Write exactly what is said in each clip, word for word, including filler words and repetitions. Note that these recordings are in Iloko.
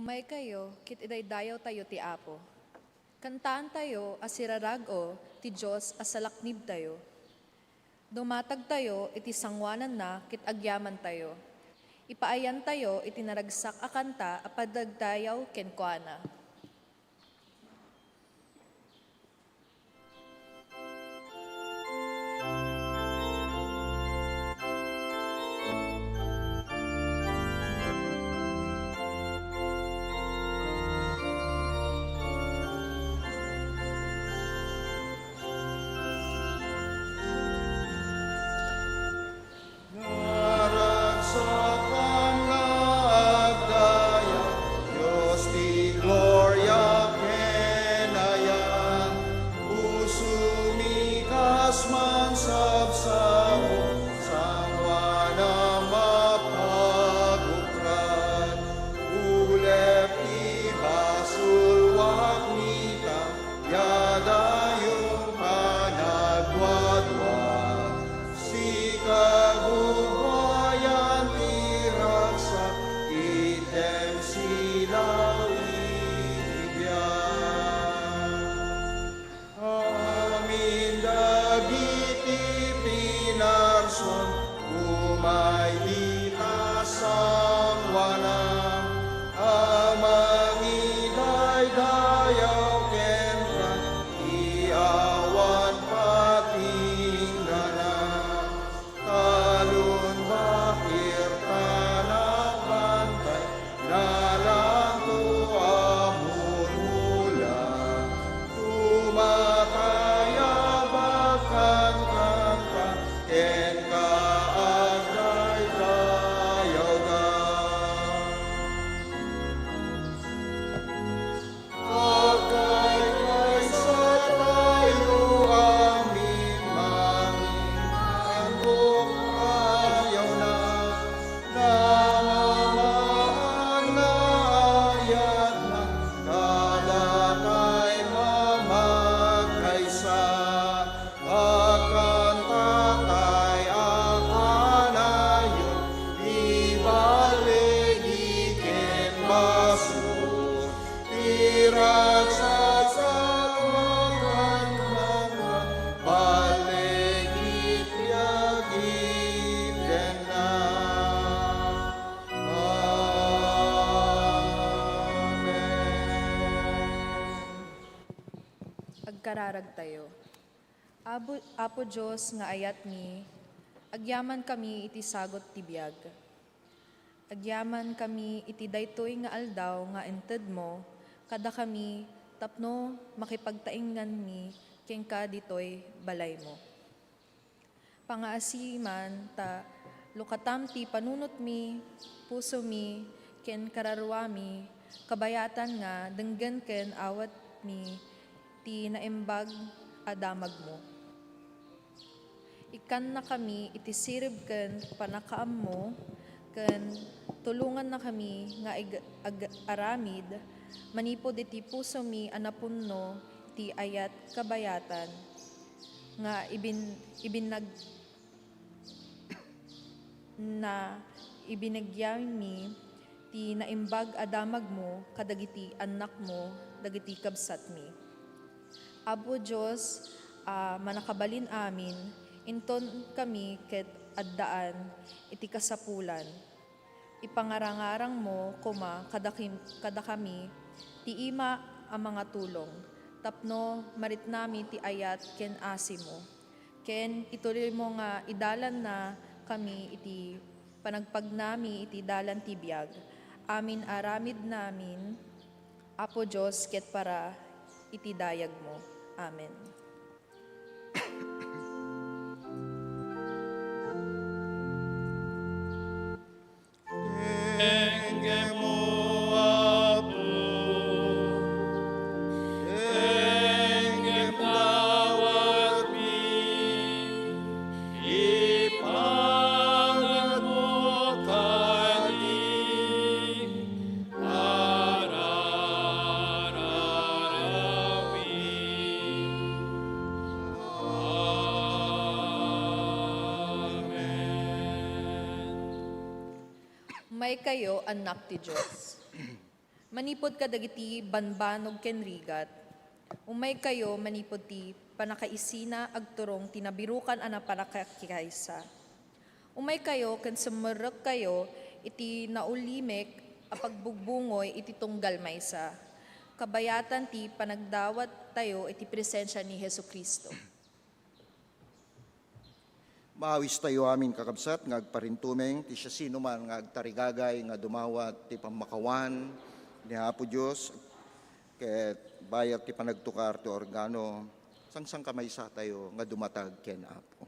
Maykayo ket idaydayawtayo ti Apo. Kantaantayo a sirarag-o ti Dios a salaknibtayo. Dumatagtayo iti sangoananna ket agyamantayo. Ipaayantayo iti naragsak a kanta a pagdaydayaw kenkuana. Naragsakan nga agdayag, Dios ti gloria ken ayan. Pusomi kas mansabsabong, sangoanam a pagukrat. Ulep ti basolak, nita, ya dayon panagduadua. Sika gugwayan ti ragsak, item silaw iti biag. Amin dagiti pinarsuam, umay ita sangoanam a mangidaydayaw kenka, ti awan patinggana. Talon, bakir, tanak, bantay, nalangto a mulmula. Tumatay a bakkan kanta, kenka agdaydayawda. Agkaykaysatayo amin, mangin-anok ayawna, nangamaan nga ayatna, kadatay mamagkaysa. Agkantatay a kanayon, iballigi ken basol. Ti ragsak a kanta, balligi ti agiddenna. Amen. Agkararagtayo. Apo, Apo Dios nga ayatmi, agyamankami iti sagut ti biag. Agyamankami iti daytoy nga aldaw nga intedmo kadakami tapno makipagtainganmi kenka ditoy balaymo. Pangaasiman ta lukatam ti panunotmi, pusomi, ken kararuami, kabayatan nga denggen ken awatmi ti naimbag a damagmo. Ikkannakami iti sirib ken pannakaammo, ken tulongannakami nga ig-, ag-, aramid manipud iti pusomi a napunno ti ayat kabayatan nga ibin-, ibinnag-, na ibinagyami ti naimbag a damagmo kadagiti annakmo dagiti kabsatmi. Apo Dios a Mannakabalin-amin, intonkami ket addaan iti kasapulan. Ipangarangarangmo koma kadakim-, kadakami ti ima a mangatulong tapno maritnami ti ayat ken asimo. Ken ituloymo nga idalannakami iti panagpagnami iti dalan ti biag. Amin aramidnamin, Apo Dios, ket para iti dayagmo. Amen. Tenggem mo, Apo. Tenggem dawatmi. Ipangatmo kadi. Arararawid. Amen. Maykayo, annak ti Dios. Manipud kadagiti banbanog ken rigat, umaykayo manipud ti pannakaisina agturong ti nabirukan a napannakakikaysa. Umaykayo ken summerrekkayo iti naulimek a pagbugbungoy iti tunggal maysa, kabayatan ti panagdawattayo iti presensia ni Jesu-Cristo. Maawistayo amin, kakabsat, nga agparintumeng ti siasinoman nga agtarigagay nga dumawat ti pammakawan ni Apo Dios, ket bayat ti panagtukar ti organo, sangsangkamaysatayo nga dumatag ken Apo.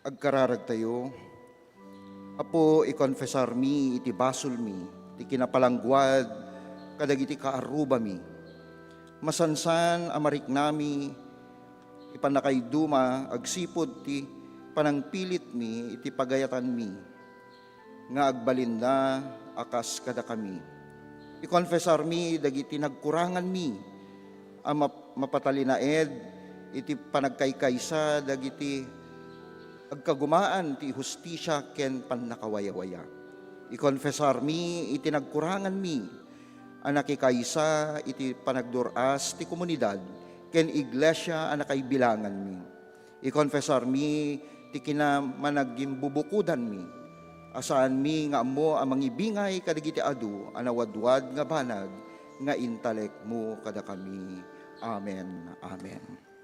Agkararagtayo. Apo, ikonfesarmi iti basolmi ti kinapalangguad kadagiti kaarrubami. Masansan a mariknami ti pannakaiduma agsipud ti panangpilitmi iti pagayatanmi nga agbalinda a kas kadakami. Ikonfesarmi dagiti nagkuranganmi a map-, mapatalinaed iti panagkaykaysa dagiti agkagumaan ti hustisia ken pannakawayawaya. Ikonfesarmi iti nagkuranganmi a nakikaysa iti panagdur-as ti komunidad ken iglesia a nakaibilanganmi. Ikonfesarmi ti kinamanagimbubukodanmi a saanmi nga ammo a mangibingay kadagiti adu a nawadwad nga banag nga intalekmo kadakami. Amen. Amen.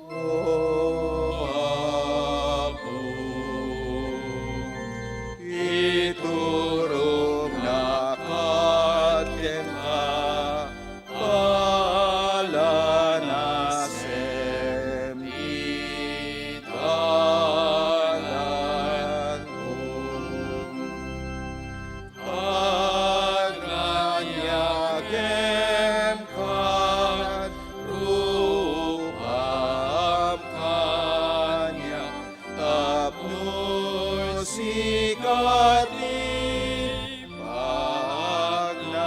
O Apo, iturognak kenka, palanasem ti dalanko. Agnanakem kad rupam kaniak, tapno sika ti pagnaedda.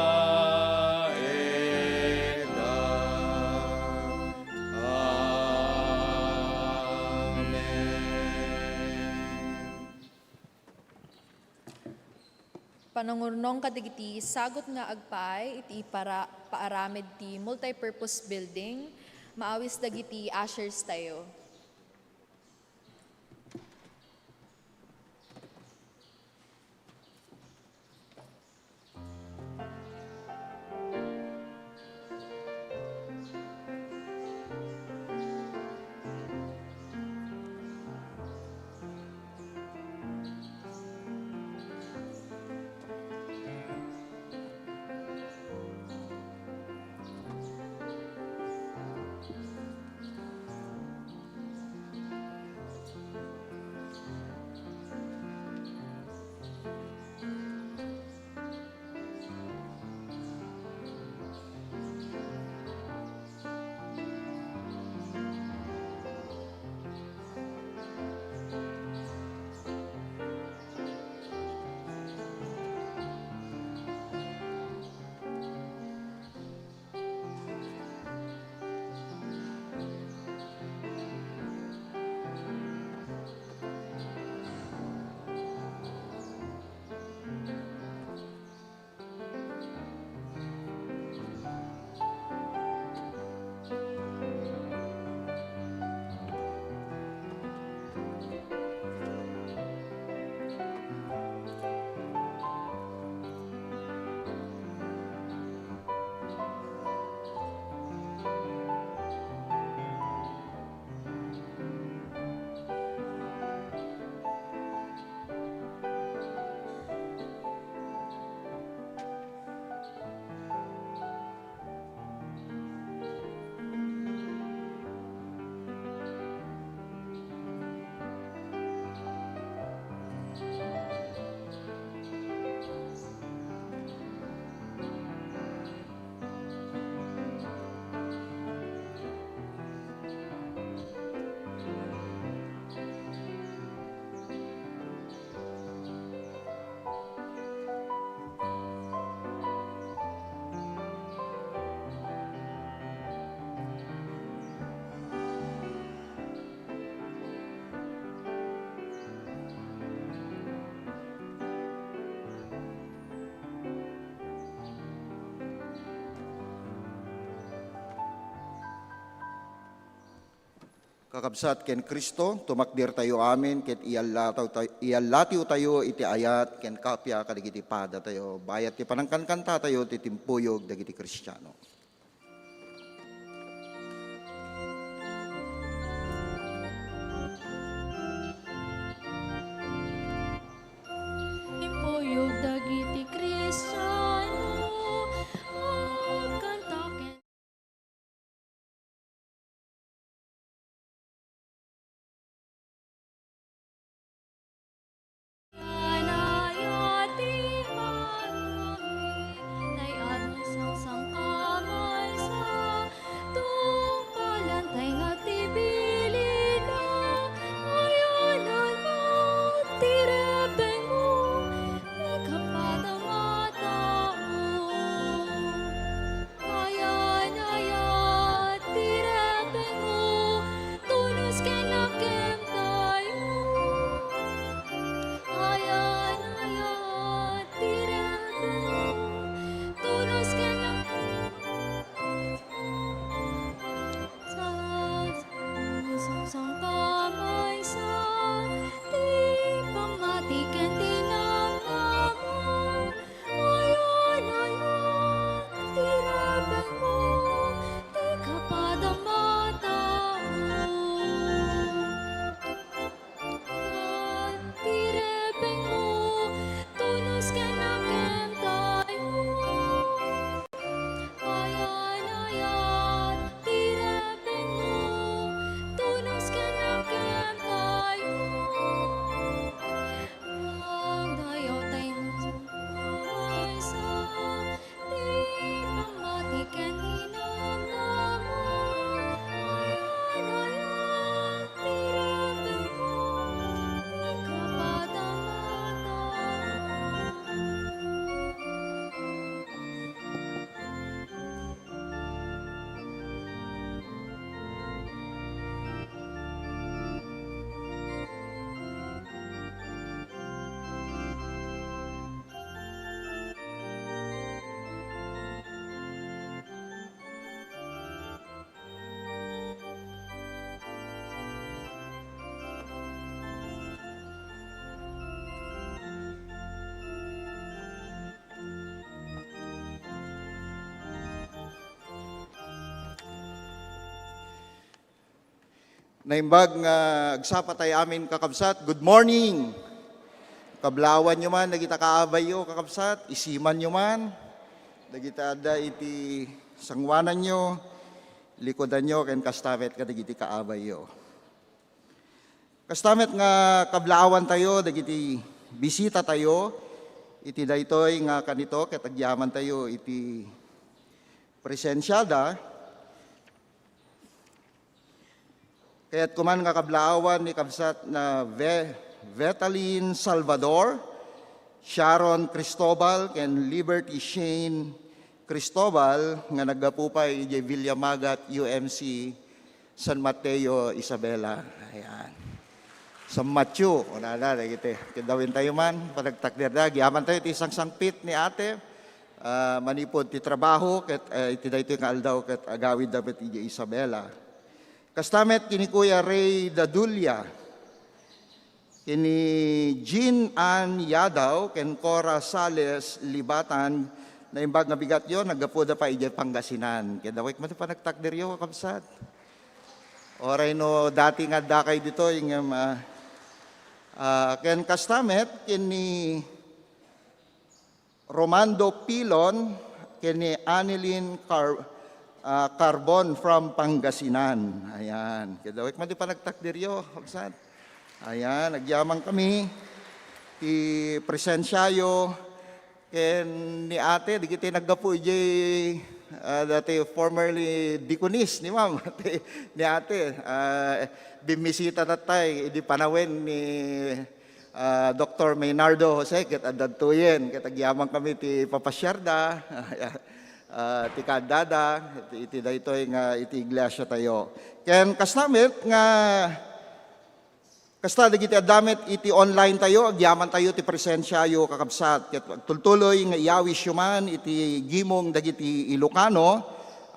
Amen. Panangurnong kadagiti sagut nga agpaay iti para-, paaramid ti multipurpose building, maawis dagiti ushers tayo. Kakabsat ken Cristo, tumakdertayo amin ket iyallataw tay-, iyallatiwtayo iti ayat ken kappia kadagiti padatayo. Bayat ti panangkankantatayo ti timpuyog dagiti Kristiano. Timpuyog dagiti Kristiano, agkanta ken Ayan, ayan, ti repengmo, tunos ken nakem tayo. Ayan, ayan, ti repengmo, tunos ken nakem tayo. Sa, sa, sa, sa, sa, ti pammati ken ti namnama. Ayan, ayan, ti repengmo, ti kapadamataam. Ti repengmo, tunos ken nakem tayo. Ayan, ayan, ti repengmo, tunos ken nakem tayo. Agdayaw tayo maysa, ti pammati ken ni namnama. Ayan, ayan, ti repengmo, ti kapadamataam. Naimbag nga agsapa tayo amin, kakabsat. Good morning! Kablaawanyo man dagita kaabayyo, kakabsat, isimanyo man dagita adda iti sangoananyo, likudanyo, ken kasta met kadagiti kaabayyo. Kasta met nga kablaawantayo dagiti bisitatayo iti daytoy nga kanito ket agyamantayo iti presensiada. Kayat ko man nga kablaawan ni kabsat na Ve-, Vetalin Salvador, Sharon Cristobal, ken Liberty Shane Cristobal nga naggapu pay idiay Villamagat, U M C, San Mateo, Isabela. Ayan. San Mateo, kunana, dagiti. Ket dawintayo man, panagtakderda, agyamantayo ti sangsangpet ni ate, ah, manipud ti trabaho, ket, eh, iti daytoy nga aldaw, ket agawidda met idiay Isabela. Kasta met ken ni Kuya Ray Dadulia, ken ni Jean Ann Yadaw, ken Cora Sales Libatan, naimbag nga bigatyo, naggapuda pay idiay Pangasinan. Ket dawek met panagtakderyo, kakabsat. Uray no dati nga addakayo ditoy, ngem, ah, ah, ken kasta met, ken ni Romando Pilon, ken ni Anilin Car-, ah, Carbon from Pangasinan. Ayan. Ket dawek met ti panagtakderyo, kabsat. Ayan, agyaman kami ti presensiayo ken ni ate, dagiti naggapu idiay, ah, dati formerly deaconess ni ma'am, ni ate, ah, bimmisita tattay idi panawen ni ah, Doktor Maynardo Jose, ket adda ditoyen, ket agyaman kami ti papasiarda, ah, ti kaaddada, iti, iti daytoy nga iti iglesiatayo. Ken kasta met nga, kasta dagiti adda met iti online tayo, agyamantayo ti presensiayo, kakabsat, ket agtultuloy nga iyawisyo man iti gimong dagiti Ilocano,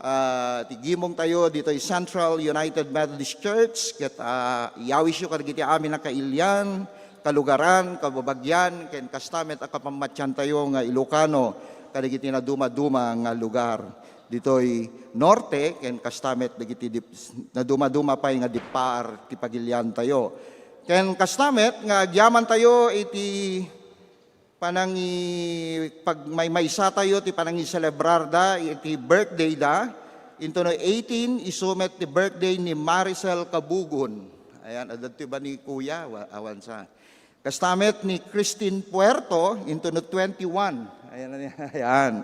ah, ti gimong tayo ditoy Central United Methodist Church, ket, ah, iyawisyo kadagiti amin a kailian, kalugaran, kababagian, ken kasta met a kapamatian tayo nga Ilocano kadagiti nadumaduma nga lugar ditoy Norte, ken kasta met dagiti dip-, nadumaduma pay nga dipar ti pagilian tayo. Ken kasta met nga agyaman tayo iti panangi-, pagmaymaysa tayo ti panangiselebrarda iti birthday da. Intono eighteen, isu met ti birthday ni Maricel Kabugon. Ayan, adda ti ba ni Kuya? Wa-, awan sa. Kasta met ni Christine Puerto, intono twenty-one. Ayan, ayan.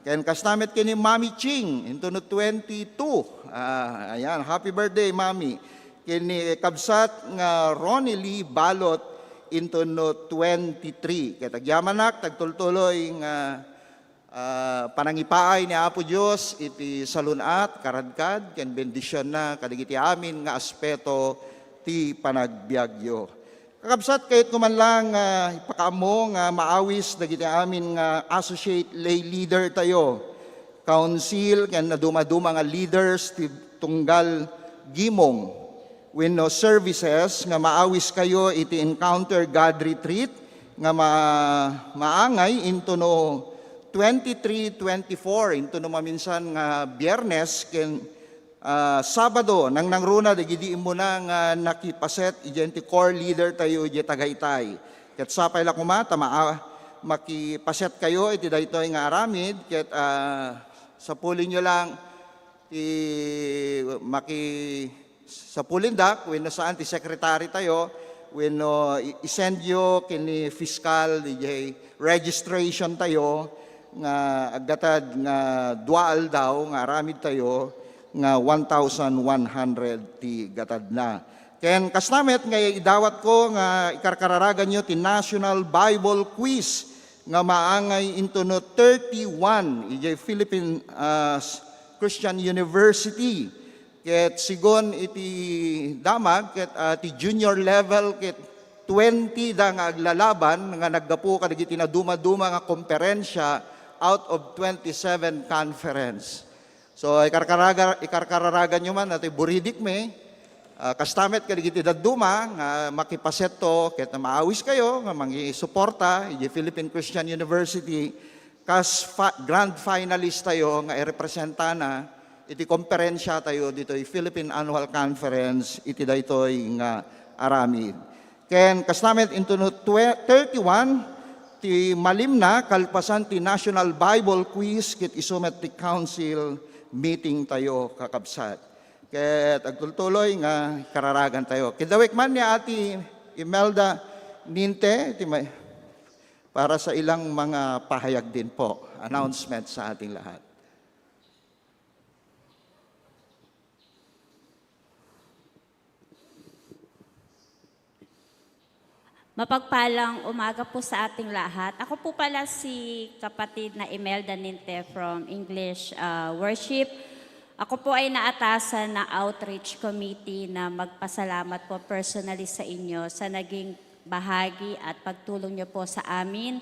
Ken kasta met ken ni Mami Ching, intono twenty-two. Ah, ayan, happy birthday, Mami. Ken ni kabsat nga Ronnie Lee Balot, intono twenty-three. Ket agyamanak, tagtultuloy nga, ah, panangipaay ni Apo Dios iti salun-at, karadkad, ken bendisionna kadagiti amin nga aspeto ti panagbiagyo. Kakabsat, kayatko man lang, ah, ipakaammo nga maawis dagiti amin nga associate lay leader tayo, council, ken nadumaduma nga leaders ti tunggal gimong wenno services nga maawis kayo iti Encounter God Retreat nga ma-, maangay intono twenty-three, twenty-four, intono maminsan nga Biyernes ken, ah, Sabado, nangnangruna dagidi immuna nga nakipaset idiay ti core leader tayo idiay Tagaytay. Ket sapay la koma ta maa-, makipaset kayo iti daytoy nga aramid ket, ah, sapulinyo lang ti maki-, sapulindak wenno saan ti secretary tayo wenno i-, isendyo ken ni fiscal diay registration tayo nga aggatad nga dua aldaw nga aramid tayo nga one thousand one hundred ti gatadna. Ken kasta met nga idawatko nga ikarkararaganyo ti National Bible Quiz nga maangay intono thirty-one idiay Philippine, ah, Christian University. Ket sigun iti damag, ket, ah, ti junior level, ket twenty da nga aglalaban nga naggapu kadagiti nadumaduma nga komperensia out of twenty-seven conference. So, ikarkaraga-, ikarkararaganyo man, ati buridikmi, ah, kasta met kadagiti dadduma nga makipasetto, ket maawis kayo nga mangisuporta iti Philippine Christian University, kas fa-, grand finalist tayo nga irepresentana iti komperensia tayo ditoy Philippine Annual Conference iti daytoy nga aramid. Ken kasta met intono twe-, thirty-one ti malimna kalpasan ti National Bible Quiz ket isu met ti council meeting tayo, kakabsat. Ket agtultuloy nga kararagan tayo. Kidawek man ni Ate Imelda Ninte ti may-, para sa ilang mga pahayag din po, announcement sa ating lahat. Mapagpalang umaga po sa ating lahat. Ako po pala si kapatid na Imelda Ninte from English, ah, Worship. Ako po ay naatasan na outreach committee na magpasalamat po personally sa inyo sa naging bahagi at pagtulong niyo po sa amin.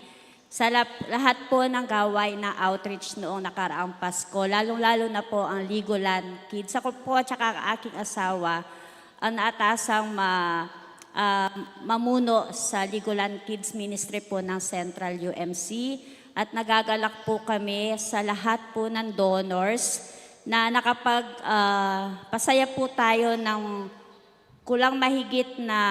Sa lap-, lahat po ng gawain ng outreach noong nakaraang Pasko, lalong-lalo na po ang Legoland Kids. Ako po at saka ang aking asawa ang naatasang ma-, ah, mamuno sa Legoland Kids Ministry po ng Central U M C. At nagagalak po kami sa lahat po ng donors na nakapag-, ah, pasaya po tayo ng kulang mahigit na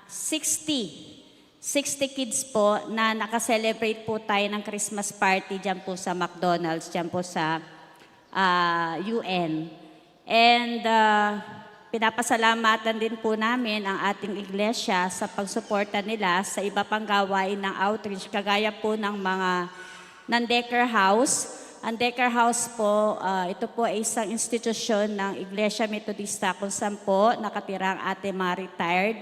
sixty, sixty kids po na naka-celebrate po tayo ng Christmas party diyan po sa McDonald's, diyan po sa, ah, U N. And, ah, pinapasalamatan din po namin ang ating iglesia sa pagsuporta nila sa iba pang gawain ng outreach, kagaya po ng mga ng Decker House. Ang Decker House po, ah, ito po ay isang institusyon ng Iglesia Metodista kung saan po nakatira ang ating mga retired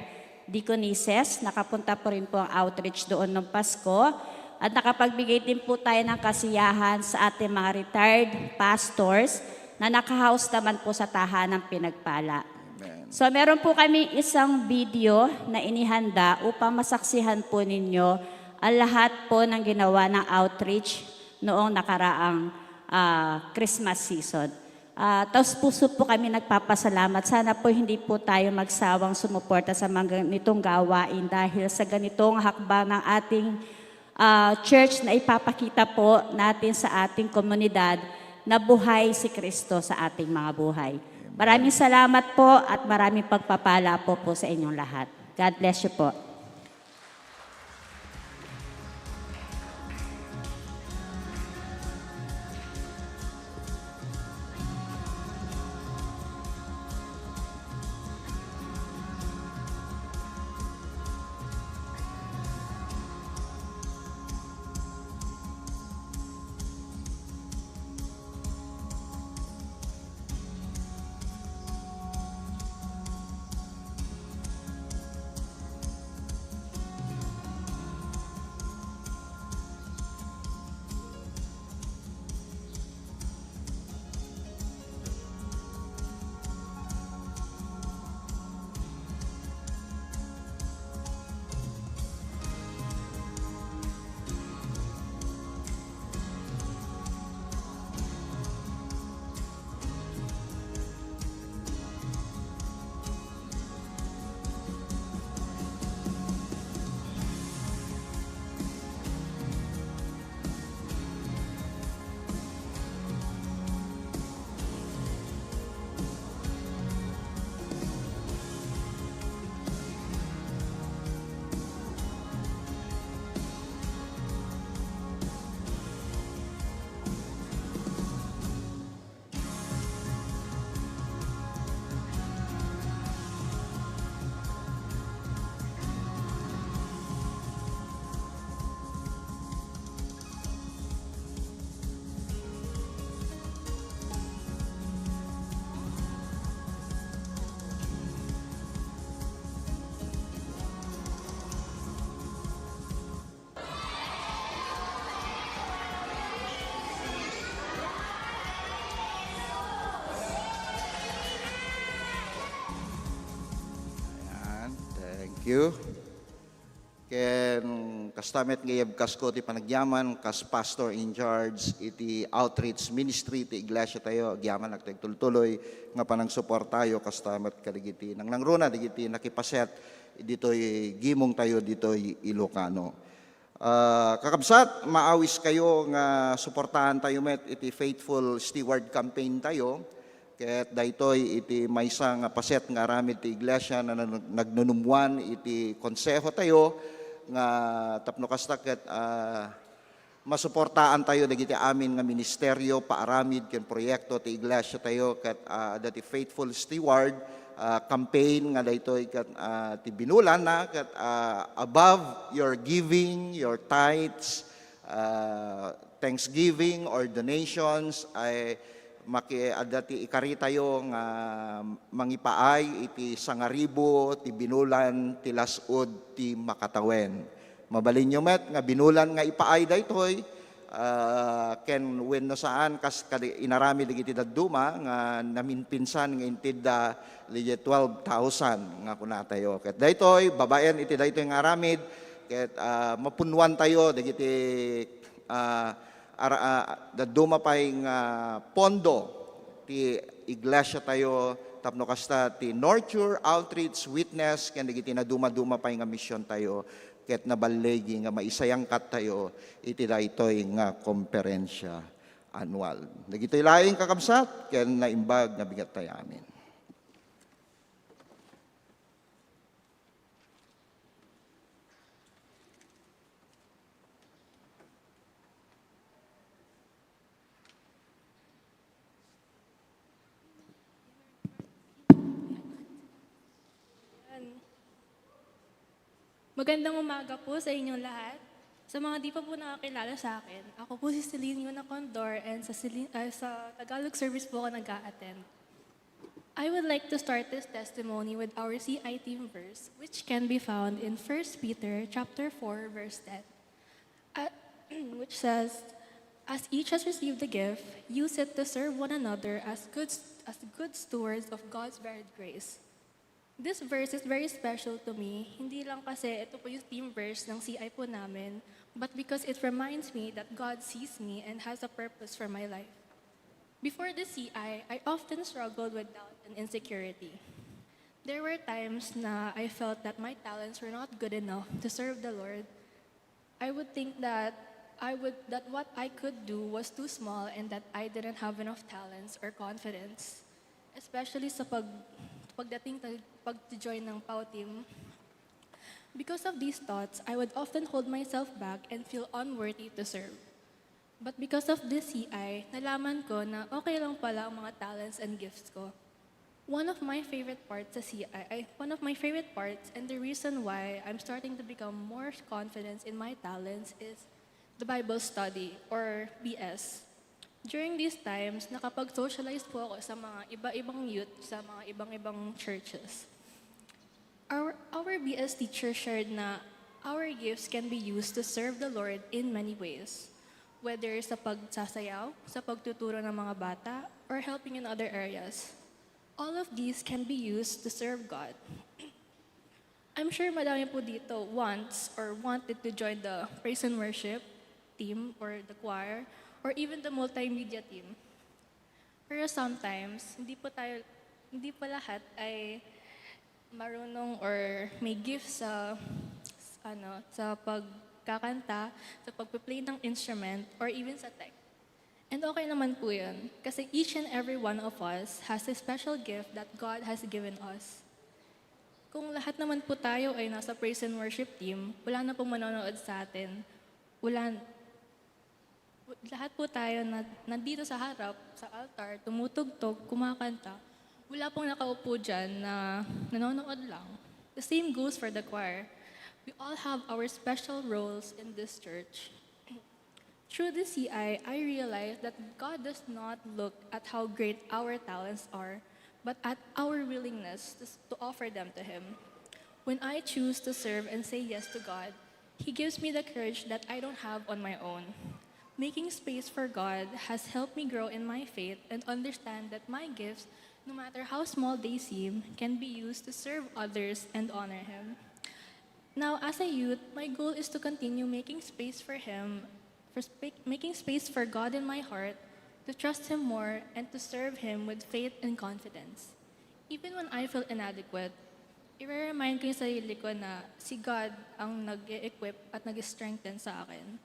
deaconesses. Nakapunta po rin po ang outreach doon nung Pasko. At nakapagbigay din po tayo ng kasiyahan sa ating mga retired pastors na naka-house naman po sa Tahanang Pinagpala. Amen. So, meron po kami isang video na inihanda upang masaksihan po ninyo ang lahat po ng ginawa ng outreach noong nakaraang, ah, Christmas season. Ah, taos puso po kami nagpapasalamat. Sana po hindi po tayo magsawang sumuporta sa mga ganitong gawain dahil sa ganitong hakbang ng ating, ah, church na ipapakita po natin sa ating komunidad na buhay si Kristo sa ating mga buhay. Maraming salamat po at maraming pagpapala po, po sa inyong lahat. God bless you po. Ayan, thank you. Ken kasta met nga iyebkasko ti panagyaman kas pastor in charge iti outreach ministry ti iglesia tayo, agyaman agtultuloy nga panangsuportayo kasta met kadagiti nangnangruna dagiti nakipaset ditoy gimong tayo ditoy Ilocano. Ah, kakabsat, maawis kayo nga suportahan tayo met iti Faithful Steward Campaign tayo. Ket daytoy iti maysa nga paset nga aramid ti iglesia na nag-, nagnunumwan iti konseho tayo nga tapno kasta ket, ah, masuportaan tayo dagiti amin nga ministerio, paaramid ken proyekto ti iglesia tayo ket, ah, adda ti Faithful Steward, ah, campaign nga daytoy ket, ah, ti binulan na ket, ah, above your giving, your tithes, ah, thanksgiving or donations, ay maki-, adda ti ikaritayo nga mangipaay iti sangaribu ti binulan ti las-ud ti makatawen. Mabalinyo met nga binulan nga ipaay daytoy, ah, ken wenno saan, kas kadi-, inaramid dagiti dadduma nga naminpinsan nga intedda dagiti twelve thousand nga kunatayo. Ket daytoy, babaen iti daytoy nga aramid, ket, ah, mapunnuan tayo dagiti, ah, ara-, ah, dadduma pay nga pondo ti iglesia tayo tapno kasta ti nurture, outreach, witness, ken dagiti naduma-duma pay nga mission tayo, ket naballigi nga maisayangkat tayo iti daytoy nga komperensia anual. Dagitoy laeng kakabsat ken naimbag nga bigat tayo amin. Magandang umaga po sa inyong lahat. Sa mga di pa po nakakilala sa akin, ako po si Celine Yuna Condor and sa, Celine, ah, sa Tagalog service po ako nag-a-attend. I would like to start this testimony with our C I theme verse, which can be found in First Peter chapter four, verse ten, uh, which says, "As each has received a gift, use it to serve one another as good, as good stewards of God's varied grace." This verse is very special to me, hindi lang kasi ito po yung theme verse ng C I po namin, but because it reminds me that God sees me and has a purpose for my life. Before the C I, I often struggled with doubt and insecurity. There were times na I felt that my talents were not good enough to serve the Lord. I would think that I would that what I could do was too small and that I didn't have enough talents or confidence, especially sa pag pagdating sa pag-join ng POW team. Because of these thoughts, I would often hold myself back and feel unworthy to serve. But because of this C I, nalaman ko na okay lang pala ang mga talents and gifts ko. One of my favorite parts sa C I, ay, one of my favorite parts and the reason why I'm starting to become more confident in my talents is the Bible study or B S. During these times, nakapag-socialize po ako sa mga iba-ibang youth sa mga ibang-ibang churches. Our, our B S teacher shared na our gifts can be used to serve the Lord in many ways, whether sa pagsasayaw, sa pagtuturo ng mga bata, or helping in other areas. All of these can be used to serve God. I'm sure madami po dito wants or wanted to join the praise and worship team or the choir or even the multimedia team. Pero sometimes, hindi po tayo, hindi po lahat ay marunong or may gift sa, ano, sa pagkakanta, sa pagpe-play ng instrument, or even sa tech. And okay naman po yun, kasi each and every one of us has a special gift that God has given us. Kung lahat naman po tayo ay nasa praise and worship team, wala na pong manonood sa atin. Wala, lahat po tayo na nandito sa harap, sa altar, tumutugtog, kumakanta, wala pong nakaupo dyan na nanonood lang. The same goes for the choir. We all have our special roles in this church. Through the C I, I realized that God does not look at how great our talents are, but at our willingness to, to offer them to Him. When I choose to serve and say yes to God, He gives me the courage that I don't have on my own. Making space for God has helped me grow in my faith and understand that my gifts, no matter how small they seem, can be used to serve others and honor Him. Now, as a youth, my goal is to continue making space for Him, for spa- making space for God in my heart, to trust Him more, and to serve Him with faith and confidence. Even when I feel inadequate, i-remind ko yung sarili ko na si God ang nag-e-equip at nag-strengthen sa akin.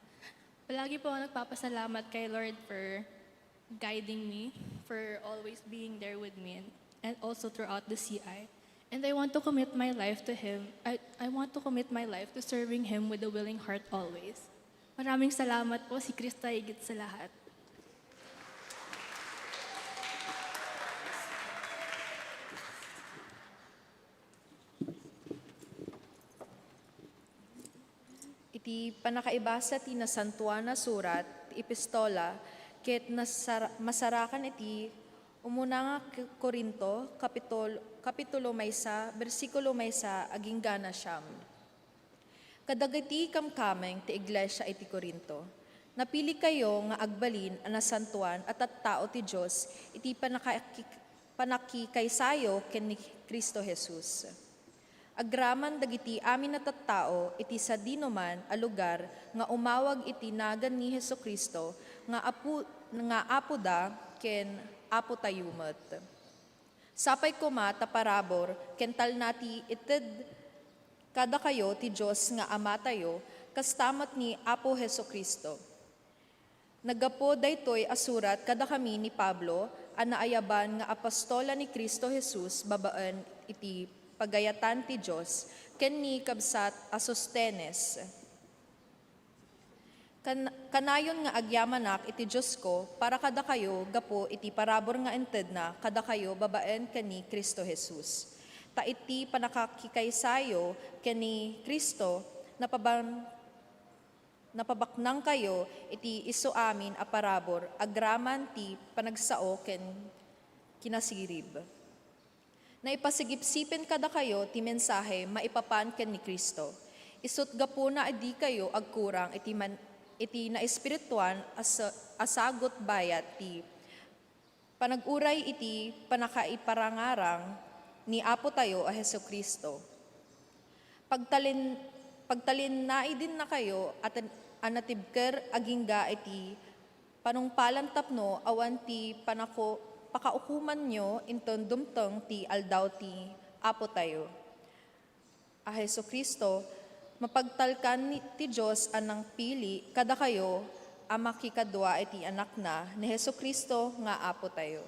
Palagi po ako nagpapasalamat kay Lord for guiding me, for always being there with me, and, and also throughout the C I. And I want to commit my life to Him. I, I want to commit my life to serving Him with a willing heart always. Maraming salamat po, si Kristo higit sa lahat. Iti pannakaibasa ti Nasantoan a Surat, ti epistola, ket nasar-, masarakan iti umuna nga K-, Corinto, kapitol-, kapitulo maysa, bersikulo maysa, agingga na siam. Kadagiti kamkameng ti iglesia iti Corinto, napilikayo nga agbalin a nasantoan a tattao ti Dios iti pannakaki-, pannakikaysayo ken ni Cristo Jesus. Agraman dagiti amin a tattao iti sadinoman a lugar nga umawag iti nagan ni Jesu-Cristo nga Apo, nga Apoda ken Apotayo met. Sapay koma ta parabur ken talna ti ited kadakayo ti Dios nga Amatayo, kasta met ni Apo Jesu-Cristo. Naggapu daytoy a surat kadakami ni Pablo a naayaban nga apostola ni Cristo Jesus babaen iti pagayatan ti Dios, ken ni kabsat a Sostenes. Kan-, kanayon nga agyamanak iti Diosko para kadakayo gapu iti parabur nga intedna kadakayo babaen ken ni Cristo Jesus. Ta iti pannakakikaysayo ken ni Cristo, napaban-, Napabaknangkayo iti isu amin a parabur agraman ti panagsao ken kinasirib. Naipasigipsipen kadakayo ti mensahe maipapan ken ni Cristo. Isut' gapuna a dikayo agkurang iti man-, iti naespirituan a sa-, a sagut bayat ti panag-uray iti pannakaiparangarang ni Apotayo a Jesu-Cristo. Pagtalin-, pagtalinaedennakayo a ten-, a natibker agingga iti Panungpalan tapno awan ti panako-, pakaukomanyo inton dumteng ti aldaw ti Apotayo a Jesu-Cristo, mapagtalkan ni, ti Dios a nangpili kadakayo a makikadua iti Anakna ni Jesu-Cristo nga Apotayo.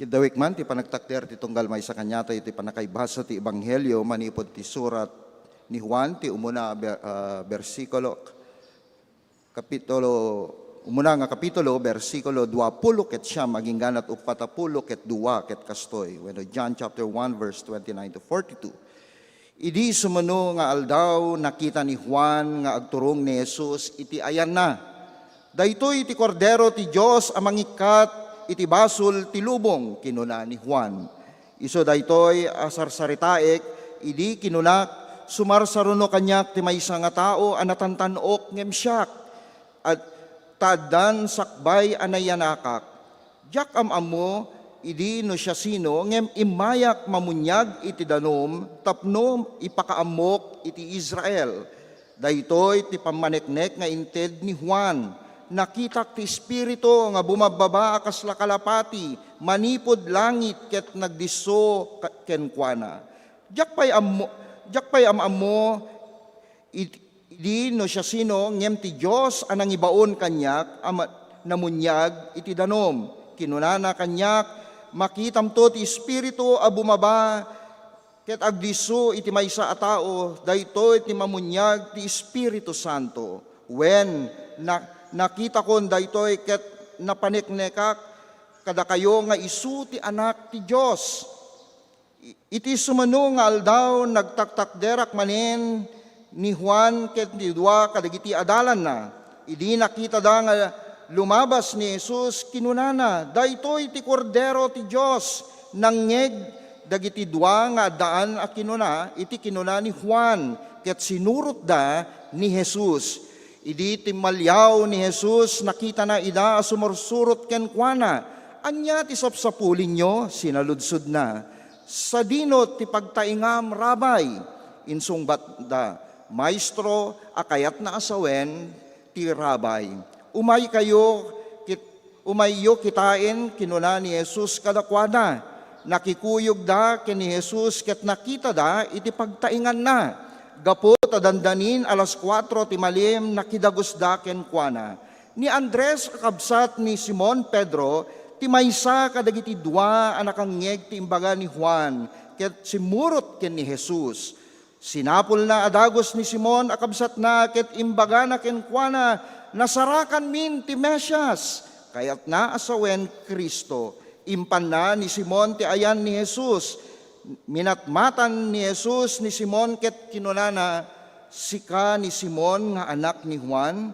Kiddawek man ti panagtakder ti tunggal maysa kaniatayo ti pannakaibasa ti Ebanghelio manipud ti surat ni Juan, ti umuna a ber-, ah, bersikulo, kapitulo, umuna nga kapitulo, bersikulo duapulo ket siam, agingganat uppat a pulo ket dua ket kastoy. Wenno John chapter one, verse twenty-nine to forty-two. Idi sumano nga aldaw, nakita ni Juan nga agturong ni Jesus iti ayanna. "Daytoy ti Kordero ti Dios a mangikkat iti basol ti lubong," kinuna ni Juan. Isu daytoy a sarsaritaek idi kinunak, "Sumarsaruno kaniak ti maysa nga tao a natantan-ok ngem siak, ad-, ta addan sakbay a nayanakak. Diak am-ammo idi no siasino, ngem immayak mamuniag iti danum tapno ipakaammok iti Israel." Daytoy ti pammaneknek nga inted ni Juan. "Nakitak ti Espiritu nga bumababa a kasla kalapati manipud langit ket nagdisso ka-, kenkuana. Diak pay ammo, diak pay am-ammo it-, idi no siasino, ngem ti Dios a nangibaon kaniak a ma-, namuniag iti danum. Kinunana kaniak, 'Makitamto ti Espiritu a bumaba ket agdisso iti maysa a tao, daytoy ti mamuniag ti Espiritu Santo.' Wen, na-, nakitakon daytoy ket napaneknekak kadakayo nga isu ti Anak ti Dios." I-, iti sumano nga aldaw, nagtaktakderak manen ni Juan ken ti dua kadagiti adalanna. Idi nakitada nga lumabas ni Jesus, kinunana, "Daytoy ti Kordero ti Dios." Nangngeg dagiti dua nga addaan a kinuna iti kinuna ni Juan, ket sinurotda ni Jesus. Idi timmaliaw ni Jesus, nakitana ida a sumursurot kenkuana. "Ania ti sapsapulinyo?" sinaludsodna. "Sadino ti pagtaingam, Rabay?" insungbatda. "Maestro, a kayatna a sawen ti Rabay." "Umaykayo kit-, umayyo kitaen," kinuna ni Jesus kadakuada. Nakikuyogda ken ni Jesus ket nakitada iti pagtainganna. Gapu ta dandanin alas kuatro ti malim, nakidagusda kenkuana. Ni Andres a kabsat ni Simon Pedro ti maysa kadagiti dua a nakangngeg ti imbaga ni Juan ket simmurot ken ni Jesus. Sinapulna a dagus ni Simon a kabsatna ket imbagana kenkuana, "Nasarakanmin ti Mesias," kayatna a sawen Cristo. Impanna ni Simon ti ayan ni Jesus. Minatmatan ni Jesus ni Simon ket kinunana, "Sika ni Simon nga anak ni Juan?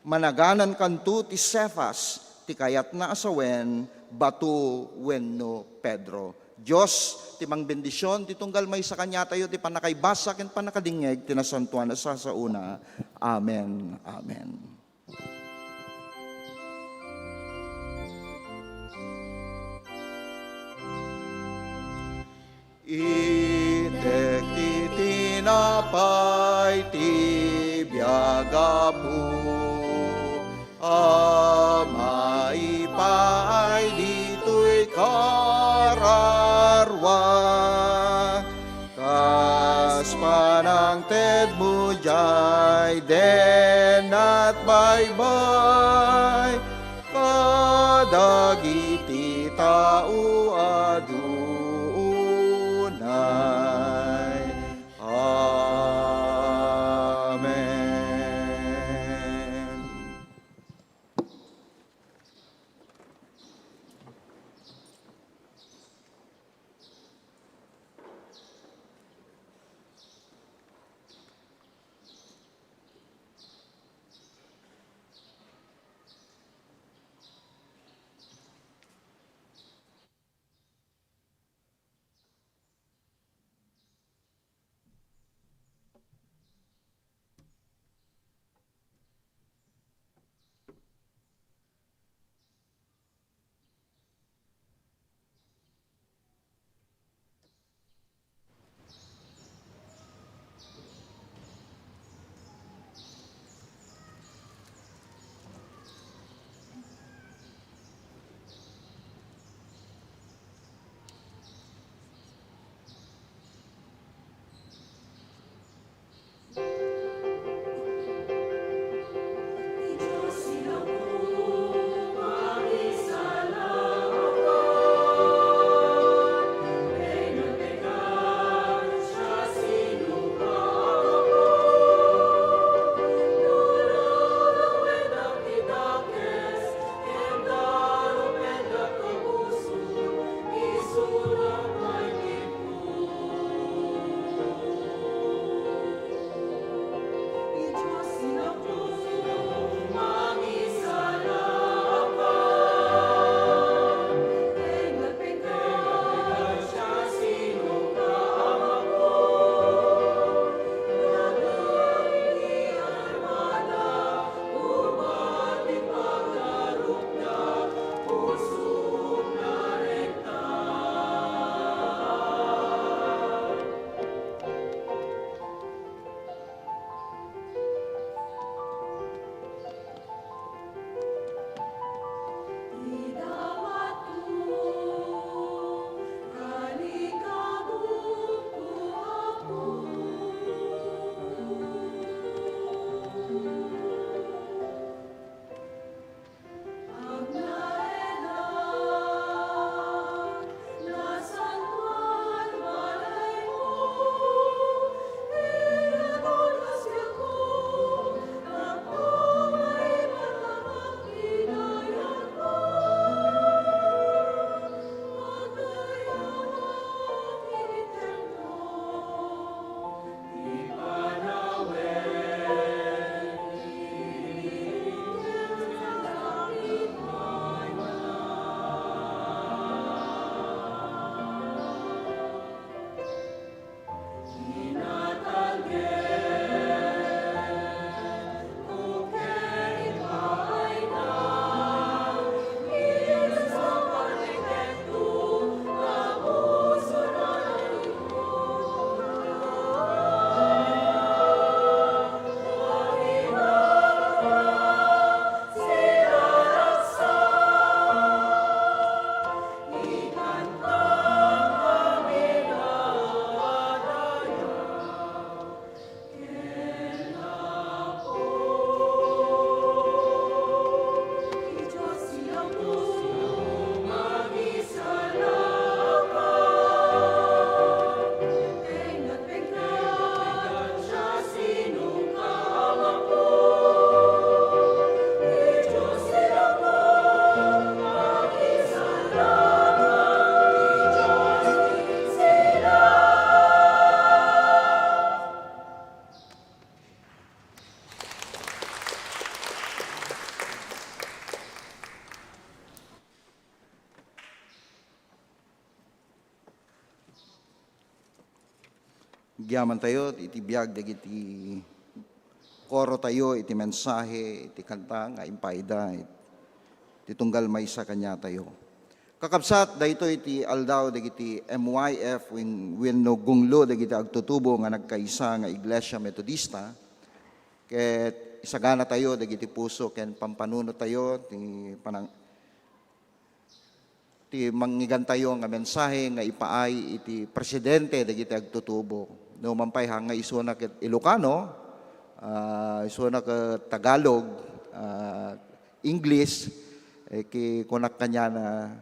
Managanankanto ti Cefas," ti kayatna a sawen, bato wenno Pedro. Dios ti mangbendision ti tunggal maysa kaniatayo ti pannakaibasa ken pannakadingngeg ti nasantoan a sasaona. Amen. Amen. Itek ti tinapay ti biag, Apo, a maipaay ditoy kararua. Kas panangtedmo diay dennat baybay kadagiti tao a dunay. Amen. Agyamantayo iti biag dagiti korotayo iti mensahe iti kanta nga impaayda iti tunggal maysa kaniatayo. Kakabsat, daytoy iti aldaw dagiti M Y F wen-, wenno gunglo dagiti agtutubo nga nagkaysa nga Iglesia Metodista, ket isaganatayo dagiti puso ken pampanunotayo ti panang-, ti mangngegantayo nga mensahe nga ipaay iti presidente dagiti agtutubo. No man pay nga isuna ket Ilocano, ah, isuna ket Tagalog, ah, English, eh, ki-, kunak kaniana,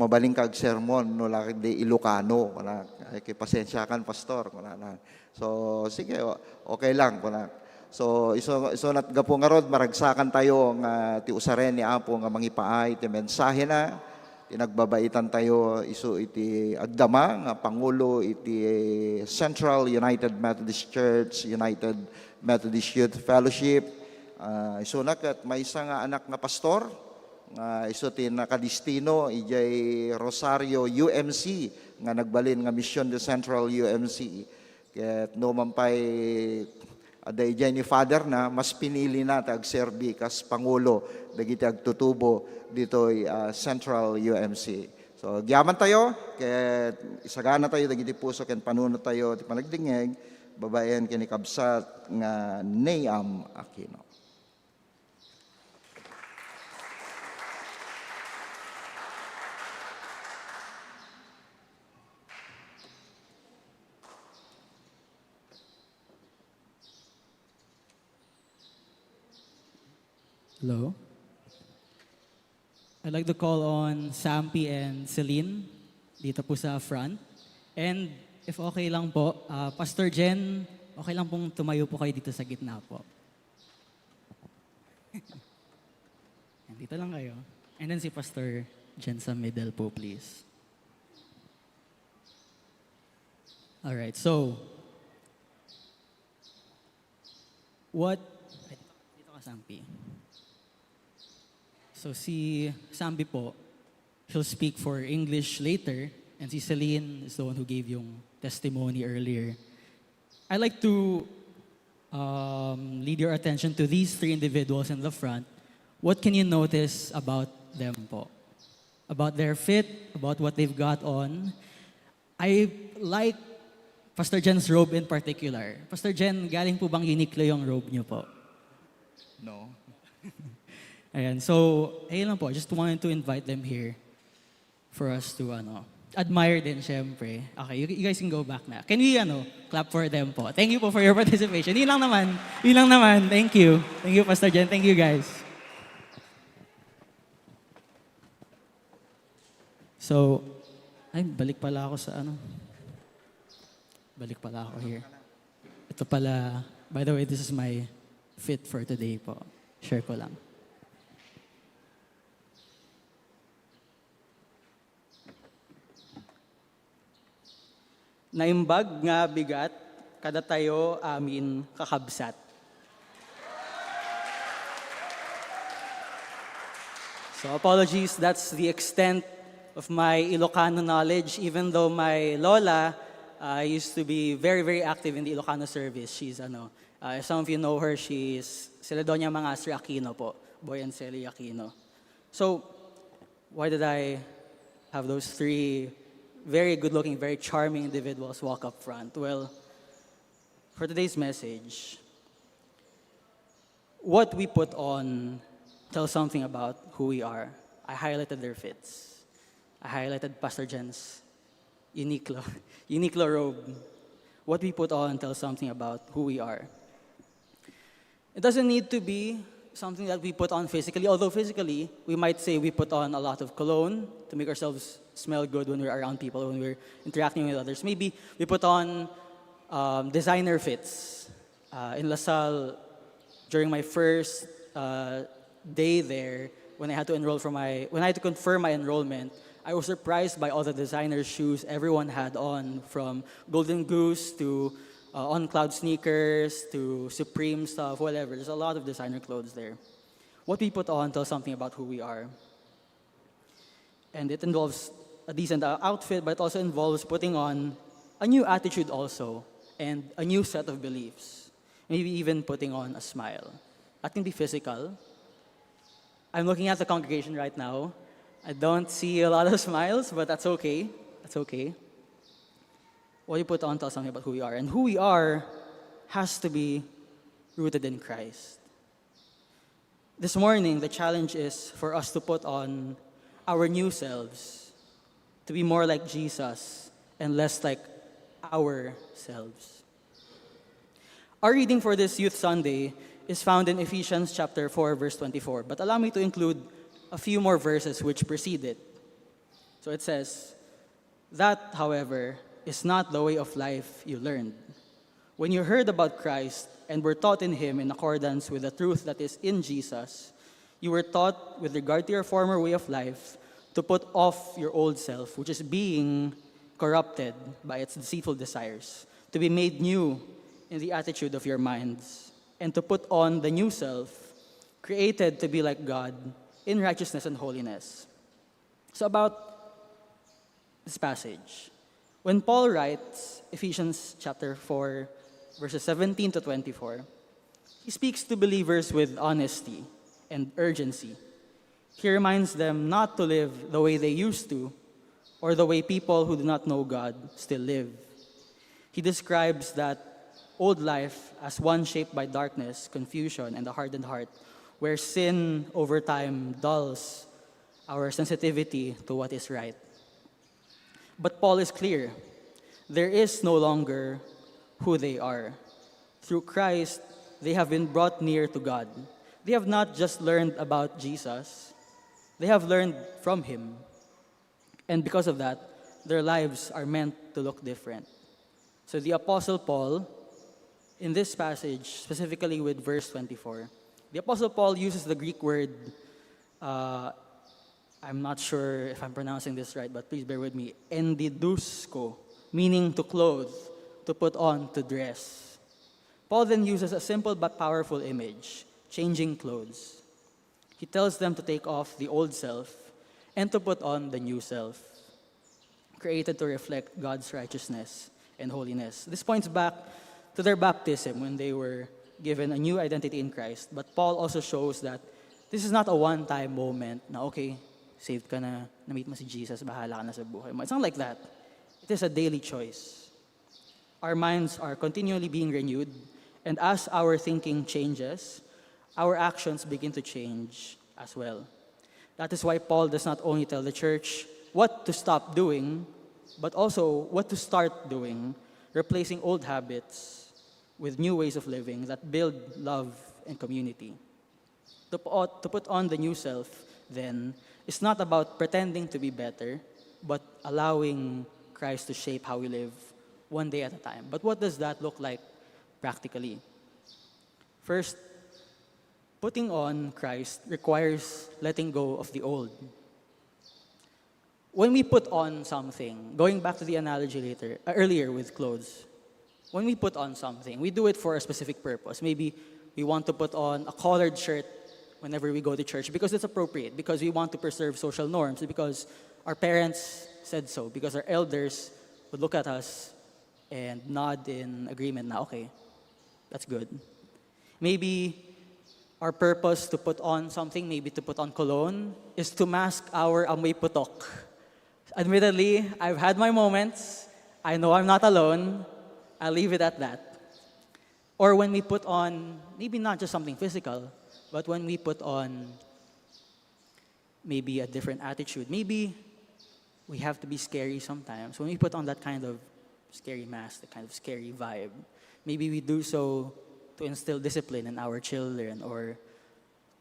"Mabalinka agsermon no la di Ilocano," kunak. Ay, ki-, "Pasensiakan, Pastor," kunana. So, sige, o-, okay lang, kunak. So, isu-, isunat gapu ngarud, maragsakantayo nga ti usaren ni Apo nga mangipaay ti mensahena, ti nagbabaitantayo isu iti agdama nga pangulo iti Central United Methodist Church, United Methodist Youth Fellowship. Ah, isuna ket maysa nga anak nga pastor, nga isu ti nakadistino idiay Rosario U M C nga nagbalin nga Mission de Central U M C. Ket no man pay adda idiay ni Father na, mas pinilina ti agserbi kas pangulo dagiti agtutubo ditoy, ah, Central U M C. So, agyamantayo, ket isaganatayo dagiti puso ken panunotayo ti panagdingngeg babaen ken ni kabsat nga Neam Aquino. Hello? I'd like to call on Sampi and Celine dito po sa front. And if okay lang po, ah, Pastor Jen, okay lang pong tumayo po kayo dito sa gitna po. Dito lang kayo. And then si Pastor Jen sa middle po, please. All right, so, what, dito ka, Sampi. So, si Sampi po, he'll speak for English later, and si Celine is the one who gave yung testimony earlier. I like to, um, lead your attention to these three individuals in the front. What can you notice about them po? About their fit, about what they've got on. I like Pastor Jen's robe in particular. Pastor Jen, galing po bang Uniqlo yung robe niyo po? No. Ayan, so, ayun lang po. I just wanted to invite them here for us to, ano, admire din, syempre. Okay, you, you guys can go back na. Can we, ano, clap for them po? Thank you po for your participation. Yun lang naman. Yun lang naman. Thank you. Thank you, Pastor Jen. Thank you, guys. So, ay, balik pala ako sa ano. Balik pala ako here. Ito pala, by the way, this is my fit for today po. Share ko lang. Naimbag nga bigat kadatayo amin, kakabsat. So, apologies, that's the extent of my Ilocano knowledge, even though my lola, uh, used to be very, very active in the Ilocano service. She's, ano, uh, if some of you know her, she's Celedonia Mangasri Aquino po, Boy and Celi Aquino. So, why did I have those three very good-looking, very charming individuals walk up front? Well, for today's message, what we put on tells something about who we are. I highlighted their fits. I highlighted Pastor Jen's Uniqlo, Uniqlo robe. What we put on tells something about who we are. It doesn't need to be something that we put on physically, although physically, we might say we put on a lot of cologne to make ourselves smell good when we're around people, when we're interacting with others. Maybe we put on, um, designer fits. Uh, in La Salle, during my first, uh, day there, when I had to enroll for my, when I had to confirm my enrollment, I was surprised by all the designer shoes everyone had on, from Golden Goose to, uh, On Cloud sneakers to Supreme stuff, whatever. There's a lot of designer clothes there. What we put on tells something about who we are. And it involves a decent, uh, outfit, but it also involves putting on a new attitude also. and a new set of beliefs. Maybe even putting on a smile. That can be physical. I'm looking at the congregation right now. I don't see a lot of smiles, but that's okay. That's okay. What you put on tells something about who we are. And who we are has to be rooted in Christ. This morning, the challenge is for us to put on our new selves, to be more like Jesus and less like ourselves. Our reading for this Youth Sunday is found in Ephesians chapter four, verse twenty-four, but allow me to include a few more verses which precede it. So it says, "That, however, is not the way of life you learned. When you heard about Christ and were taught in him in accordance with the truth that is in Jesus, you were taught with regard to your former way of life to put off your old self, which is being corrupted by its deceitful desires, to be made new in the attitude of your minds, and to put on the new self, created to be like God in righteousness and holiness." So about this passage, when Paul writes Ephesians chapter four, verses seventeen to twenty-four, he speaks to believers with honesty and urgency. He reminds them not to live the way they used to or the way people who do not know God still live. He describes that old life as one shaped by darkness, confusion, and a hardened heart, where sin over time dulls our sensitivity to what is right. But Paul is clear. There is no longer who they are. Through Christ, they have been brought near to God. They have not just learned about Jesus, they have learned from him. And because of that, their lives are meant to look different. So the Apostle Paul, in this passage, specifically with verse twenty-four, the Apostle Paul uses the Greek word, uh, I'm not sure if I'm pronouncing this right, but please bear with me, endidusko, meaning to clothe, to put on, to dress. Paul then uses a simple but powerful image, changing clothes. He tells them to take off the old self and to put on the new self, created to reflect God's righteousness and holiness. This points back to their baptism when they were given a new identity in Christ. But Paul also shows that this is not a one-time moment na, "Okay, saved ka na, na-meet mo si Jesus, bahala ka na sa buhay mo." It's not like that. It is a daily choice. Our minds are continually being renewed, and as our thinking changes, our actions begin to change as well. That is why Paul does not only tell the church what to stop doing, but also what to start doing, replacing old habits with new ways of living that build love and community. To put, to put on the new self, then, is not about pretending to be better, but allowing Christ to shape how we live one day at a time. But what does that look like practically? First, putting on Christ requires letting go of the old. When we put on something, going back to the analogy later, uh, earlier with clothes, when we put on something, we do it for a specific purpose. Maybe we want to put on a collared shirt whenever we go to church because it's appropriate, because we want to preserve social norms, because our parents said so, because our elders would look at us and nod in agreement na, "Okay, that's good." Maybe our purpose to put on something, maybe to put on cologne, is to mask our amoy putok. Admittedly, I've had my moments. I know I'm not alone. I'll leave it at that. Or when we put on, maybe not just something physical, but when we put on maybe a different attitude. Maybe we have to be scary sometimes. When we put on that kind of scary mask, that kind of scary vibe, maybe we do so to instill discipline in our children or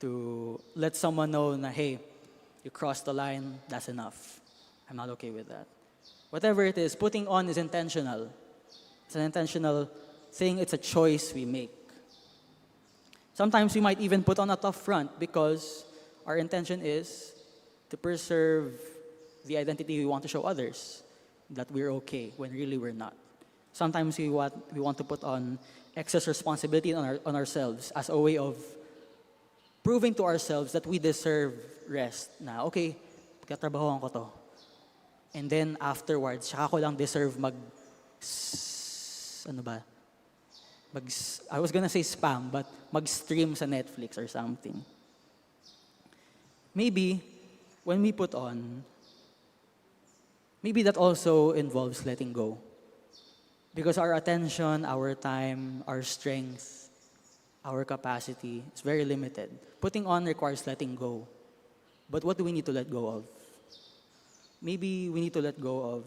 to let someone know na, "Hey, you crossed the line, that's enough. I'm not okay with that." Whatever it is, putting on is intentional. It's an intentional thing, it's a choice we make. Sometimes we might even put on a tough front because our intention is to preserve the identity we want to show others, that we're okay, when really we're not. Sometimes we want, we want to put on excess responsibility on, our, on ourselves as a way of proving to ourselves that we deserve rest. Na, "Okay, pagtatrabahoan ko to." And then afterwards, saka ko lang deserve mag ano ba? Mag, I was gonna say spam, but mag-stream sa Netflix or something. Maybe, when we put on, maybe that also involves letting go. Because our attention, our time, our strength, our capacity is very limited. Putting on requires letting go. But what do we need to let go of? Maybe we need to let go of,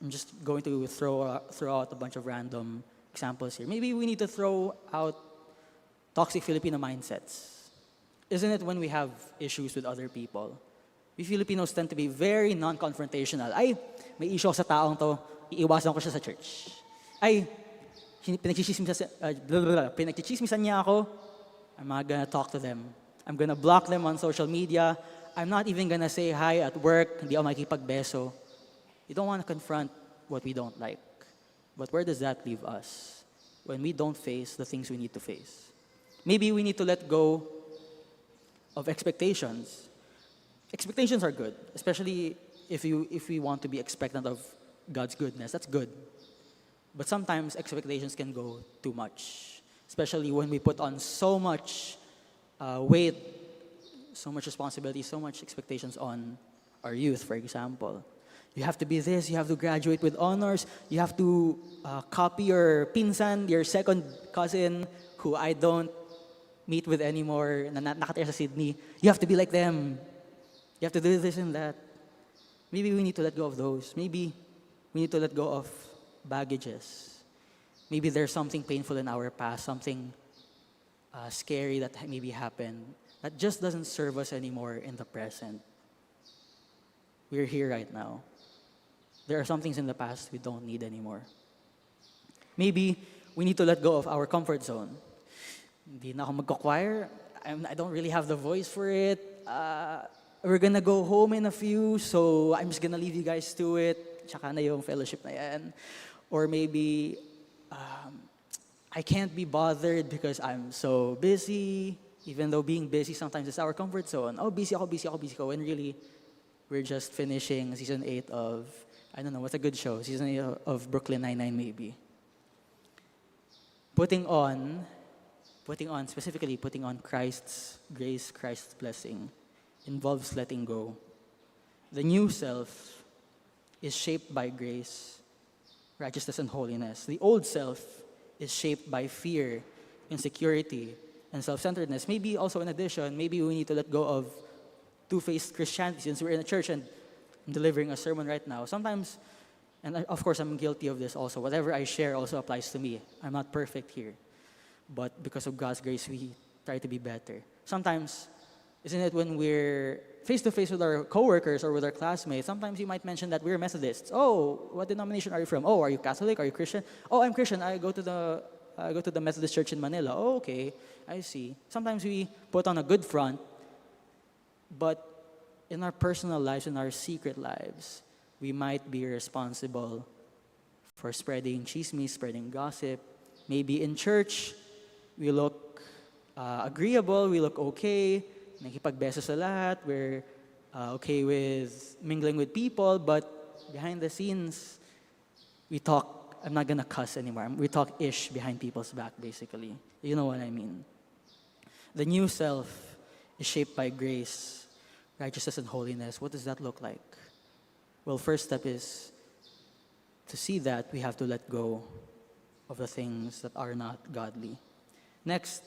I'm just going to throw, uh, throw out a bunch of random examples here. Maybe we need to throw out toxic Filipino mindsets. Isn't it when we have issues with other people? We Filipinos tend to be very non-confrontational. Ay, may issue ako sa taong to, iiwasan ko siya sa church. Ay, hin- pinagchichismisan, uh, blah, blah, blah, pinagchichismisan niya ako, I'm not gonna talk to them. I'm gonna block them on social media. I'm not even gonna say hi at work. Hindi ako makikipagbeso. You don't want to confront what we don't like. But where does that leave us when we don't face the things we need to face? Maybe we need to let go of expectations. Expectations are good, especially if you if we want to be expectant of God's goodness. That's good. But sometimes expectations can go too much, especially when we put on so much uh, weight, so much responsibility, so much expectations on our youth, for example. You have to be this, you have to graduate with honors, you have to uh, copy your pinsan, your second cousin, who I don't meet with anymore, na, na nakatira sa Sydney. You have to be like them. You have to do this and that. Maybe we need to let go of those. Maybe we need to let go of baggages. Maybe there's something painful in our past, something uh, scary that ha- maybe happened that just doesn't serve us anymore in the present. We're here right now. There are some things in the past we don't need anymore. Maybe we need to let go of our comfort zone. Hindi na ako magko-choir. I'm, I don't really have the voice for it. Uh, we're gonna go home in a few, so I'm just gonna leave you guys to it. Tsaka na yung fellowship na yan. Or maybe, um, I can't be bothered because I'm so busy. Even though being busy sometimes is our comfort zone. Oh, busy ako, busy ako, busy ako. When really, we're just finishing season eight of, I don't know, what's a good show? Season eight of Brooklyn Nine-Nine, maybe. Putting on, putting on, specifically putting on Christ's grace, Christ's blessing, involves letting go. The new self is shaped by grace, righteousness, and holiness. The old self is shaped by fear, insecurity, and self centeredness. Maybe also, in addition, maybe we need to let go of two faced Christianity since we're in a church and I'm delivering a sermon right now. Sometimes, and I- of course, I'm guilty of this also. Whatever I share also applies to me. I'm not perfect here. But because of God's grace, we try to be better. Sometimes, isn't it, when we're face to face with our coworkers or with our classmates, sometimes you might mention that we're Methodists. Oh, what denomination are you from? Oh, are you Catholic? Are you Christian? Oh, I'm Christian. I go to the I go to the Methodist Church in Manila. Oh, okay. I see. Sometimes we put on a good front, but in our personal lives, in our secret lives, we might be responsible for spreading chismis, spreading gossip. Maybe in church, we look uh, agreeable, we look okay, nakipagbeso sa lahat, we're uh, okay with mingling with people, but behind the scenes, we talk, I'm not gonna cuss anymore. We talk ish behind people's back, basically. You know what I mean. The new self is shaped by grace, righteousness, and holiness. What does that look like? Well, first step is to see that we have to let go of the things that are not godly. Next,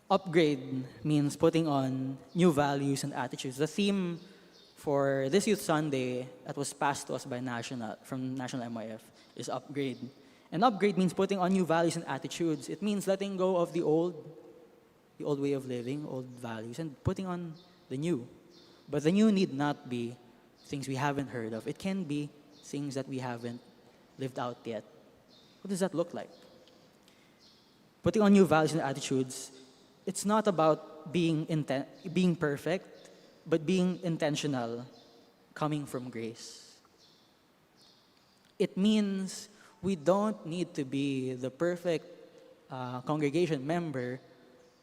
upgrade means putting on new values and attitudes. The theme for this Youth Sunday that was passed to us by National, from National M Y F, is upgrade. And upgrade means putting on new values and attitudes. It means letting go of the old, the old way of living, old values, and putting on the new. But the new need not be things we haven't heard of. It can be things that we haven't lived out yet. What does that look like? Putting on new values and attitudes, it's not about being inten- being perfect, but being intentional, coming from grace. It means we don't need to be the perfect uh, congregation member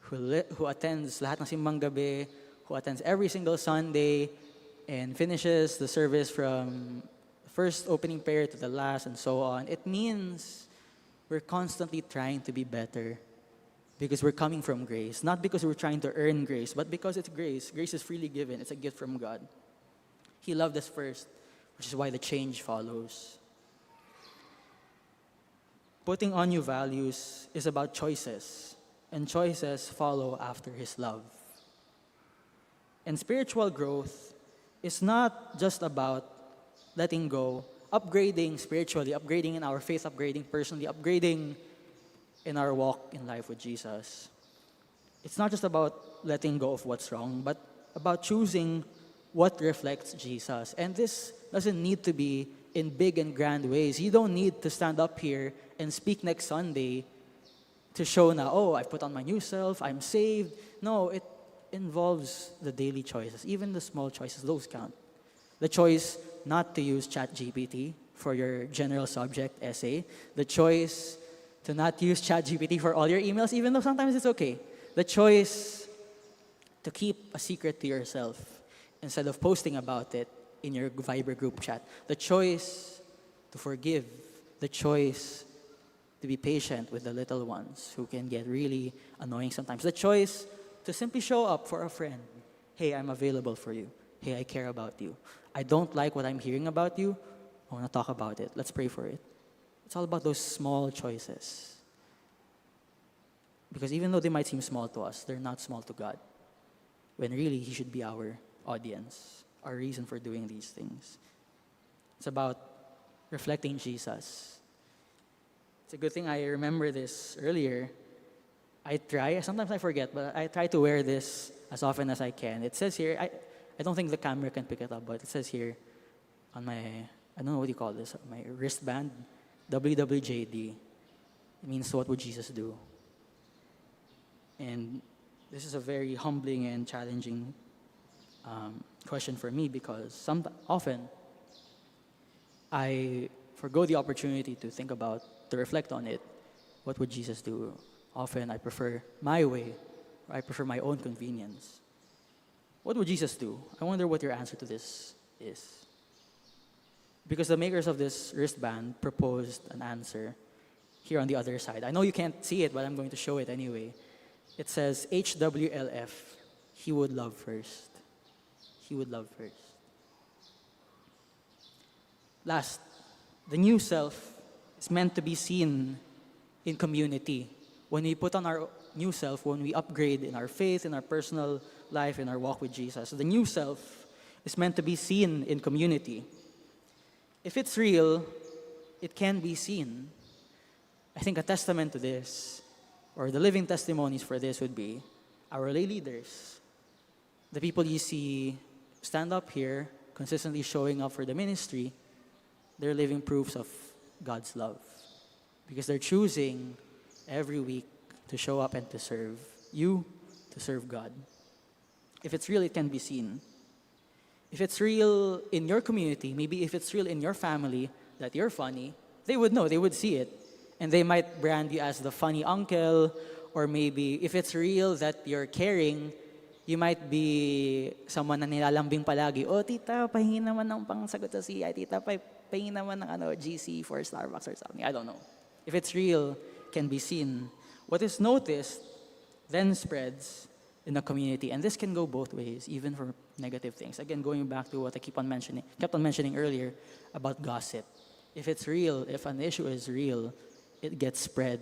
who, li- who attends lahat ng simbang gabi, who attends every single Sunday, and finishes the service from first opening prayer to the last and so on, it means we're constantly trying to be better because we're coming from grace. Not because we're trying to earn grace, but because it's grace. Grace is freely given, it's a gift from God. He loved us first, which is why the change follows. Putting on new values is about choices, and choices follow after His love. And spiritual growth is not just about letting go, upgrading spiritually, upgrading in our faith, upgrading personally, upgrading in our walk in life with Jesus. It's not just about letting go of what's wrong, but about choosing what reflects Jesus. And this doesn't need to be in big and grand ways. You don't need to stand up here and speak next Sunday to show na, "Oh, I've put on my new self, I'm saved." No, it involves the daily choices, even the small choices, those count. The choice not to use ChatGPT for your general subject essay, the choice to not use ChatGPT for all your emails, even though sometimes it's okay. The choice to keep a secret to yourself instead of posting about it in your Viber group chat. The choice to forgive. The choice to be patient with the little ones who can get really annoying sometimes. The choice to simply show up for a friend. "Hey, I'm available for you. Hey, I care about you. I don't like what I'm hearing about you. I want to talk about it. Let's pray for it." It's all about those small choices. Because even though they might seem small to us, they're not small to God. When really, He should be our audience, our reason for doing these things. It's about reflecting Jesus. It's a good thing I remember this earlier. I try, sometimes I forget, but I try to wear this as often as I can. It says here, I, I don't think the camera can pick it up, but it says here on my, I don't know what you call this, my wristband, W W J D. It means, "What would Jesus do?" And this is a very humbling and challenging um, question for me because some, often I forego the opportunity to think about, to reflect on it. What would Jesus do? Often I prefer my way, or I prefer my own convenience. What would Jesus do? I wonder what your answer to this is. Because the makers of this wristband proposed an answer here on the other side. I know you can't see it, but I'm going to show it anyway. It says, "H W L F, He would love first." He would love first. Last, the new self is meant to be seen in community. When we put on our new self, when we upgrade in our faith, in our personal life, in our walk with Jesus, the new self is meant to be seen in community. If it's real, it can be seen. I think a testament to this, or the living testimonies for this, would be our lay leaders. The people you see stand up here, consistently showing up for the ministry, they're living proofs of God's love. Because they're choosing every week to show up and to serve you, to serve God. If it's real, it can be seen. If it's real in your community, maybe if it's real in your family that you're funny, they would know, they would see it. And they might brand you as the funny uncle, or maybe if it's real that you're caring, you might be someone na nilalambing palagi, "Oh, tita, pahingi naman ng pangsagot sa C I, tita, pa pahingi naman ng ano, G C for Starbucks or something." I don't know. If it's real, can be seen. What is noticed then spreads in the community. And this can go both ways, even for negative things. Again, going back to what I keep on mentioning, kept on mentioning earlier about gossip. If it's real, if an issue is real, it gets spread.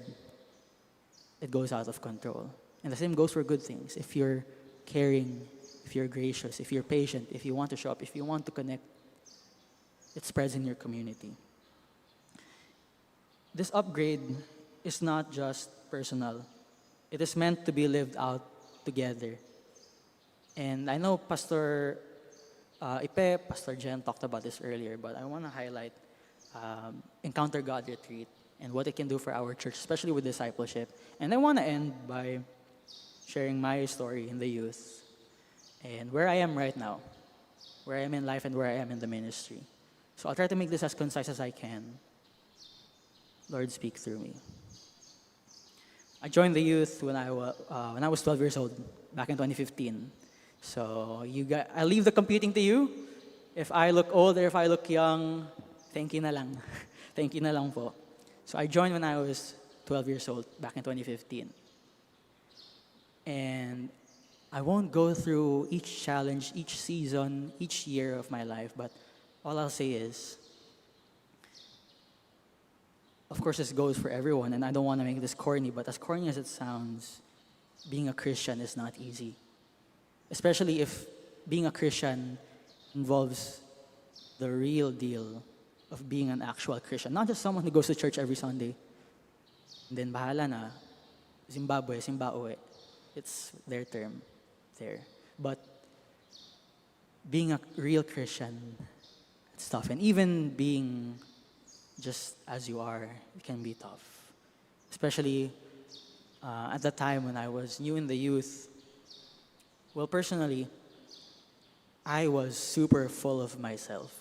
It goes out of control. And the same goes for good things. If you're caring, if you're gracious, if you're patient, if you want to show up, if you want to connect, it spreads in your community. This upgrade is not just personal. It is meant to be lived out together. And I know Pastor uh, Ipe, Pastor Jen talked about this earlier, but I want to highlight um, Encounter God Retreat and what it can do for our church, especially with discipleship. And I want to end by sharing my story in the youth and where I am right now, where I am in life and where I am in the ministry. So I'll try to make this as concise as I can. Lord, speak through me. I joined the youth when I was uh, when I was twelve years old, back in twenty fifteen. So you got, I leave the computing to you. If I look old or if I look young, Thank you na lang. Thank you na lang po. So I joined when I was twelve years old, back in twenty fifteen. And I won't go through each challenge, each season, each year of my life, but all I'll say is, of course, this goes for everyone, and I don't want to make this corny, but as corny as it sounds, being a Christian is not easy. Especially if being a Christian involves the real deal of being an actual Christian, not just someone who goes to church every Sunday. And then bahala na, Zimbabwe, Zimbabwe. It's their term there. But being a real Christian, it's tough. And even being just as you are, it can be tough. Especially uh, at the time when I was new in the youth. Well, personally, I was super full of myself.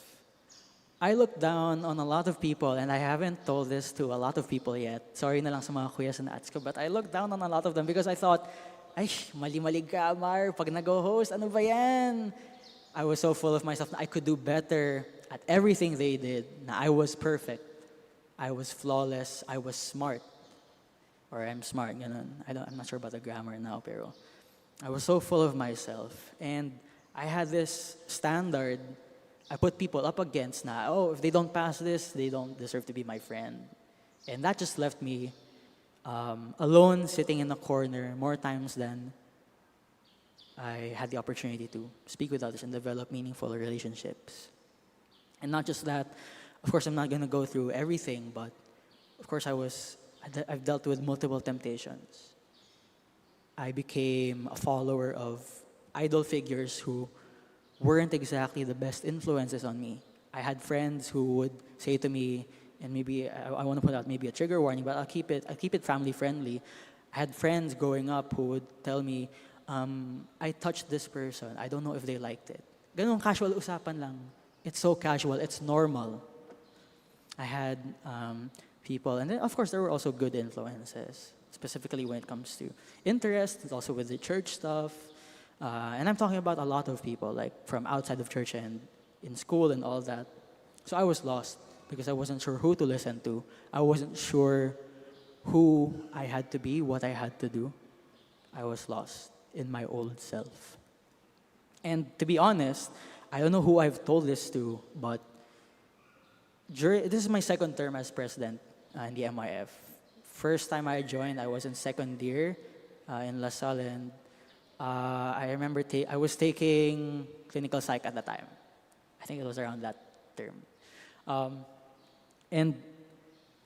I looked down on a lot of people, and I haven't told this to a lot of people yet. Sorry na lang sa mga kuya sa naats ko, but I looked down on a lot of them because I thought, "Ay, mali-mali grammar pag nag-host. Ano ba yan?" I was so full of myself na I could do better at everything they did, na I was perfect. I was flawless. I was smart. Or I'm smart, ganun. I don't, I'm not sure about the grammar now, pero I was so full of myself. And I had this standard I put people up against na, "Oh, if they don't pass this, they don't deserve to be my friend." And that just left me um, alone, sitting in a corner more times than I had the opportunity to speak with others and develop meaningful relationships. And not just that, of course, I'm not going to go through everything, but of course, I was, I de- I've dealt with multiple temptations. I became a follower of idol figures who weren't exactly the best influences on me. I had friends who would say to me, and maybe I, I want to put out maybe a trigger warning, but I'll keep it, I'll keep it family friendly. I had friends growing up who would tell me, um, "I touched this person. I don't know if they liked it." Ganun, casual usapan lang. It's so casual. It's normal. I had um, people, and then of course there were also good influences, specifically when it comes to interest, and also with the church stuff. Uh, and I'm talking about a lot of people, like from outside of church and in school and all that. So I was lost because I wasn't sure who to listen to. I wasn't sure who I had to be, what I had to do. I was lost in my old self. And to be honest, I don't know who I've told this to, but during, this is my second term as president uh, in the M Y F. First time I joined, I was in second year uh, in La Salle, and uh, I remember ta- I was taking clinical psych at the time. I think it was around that term. Um, and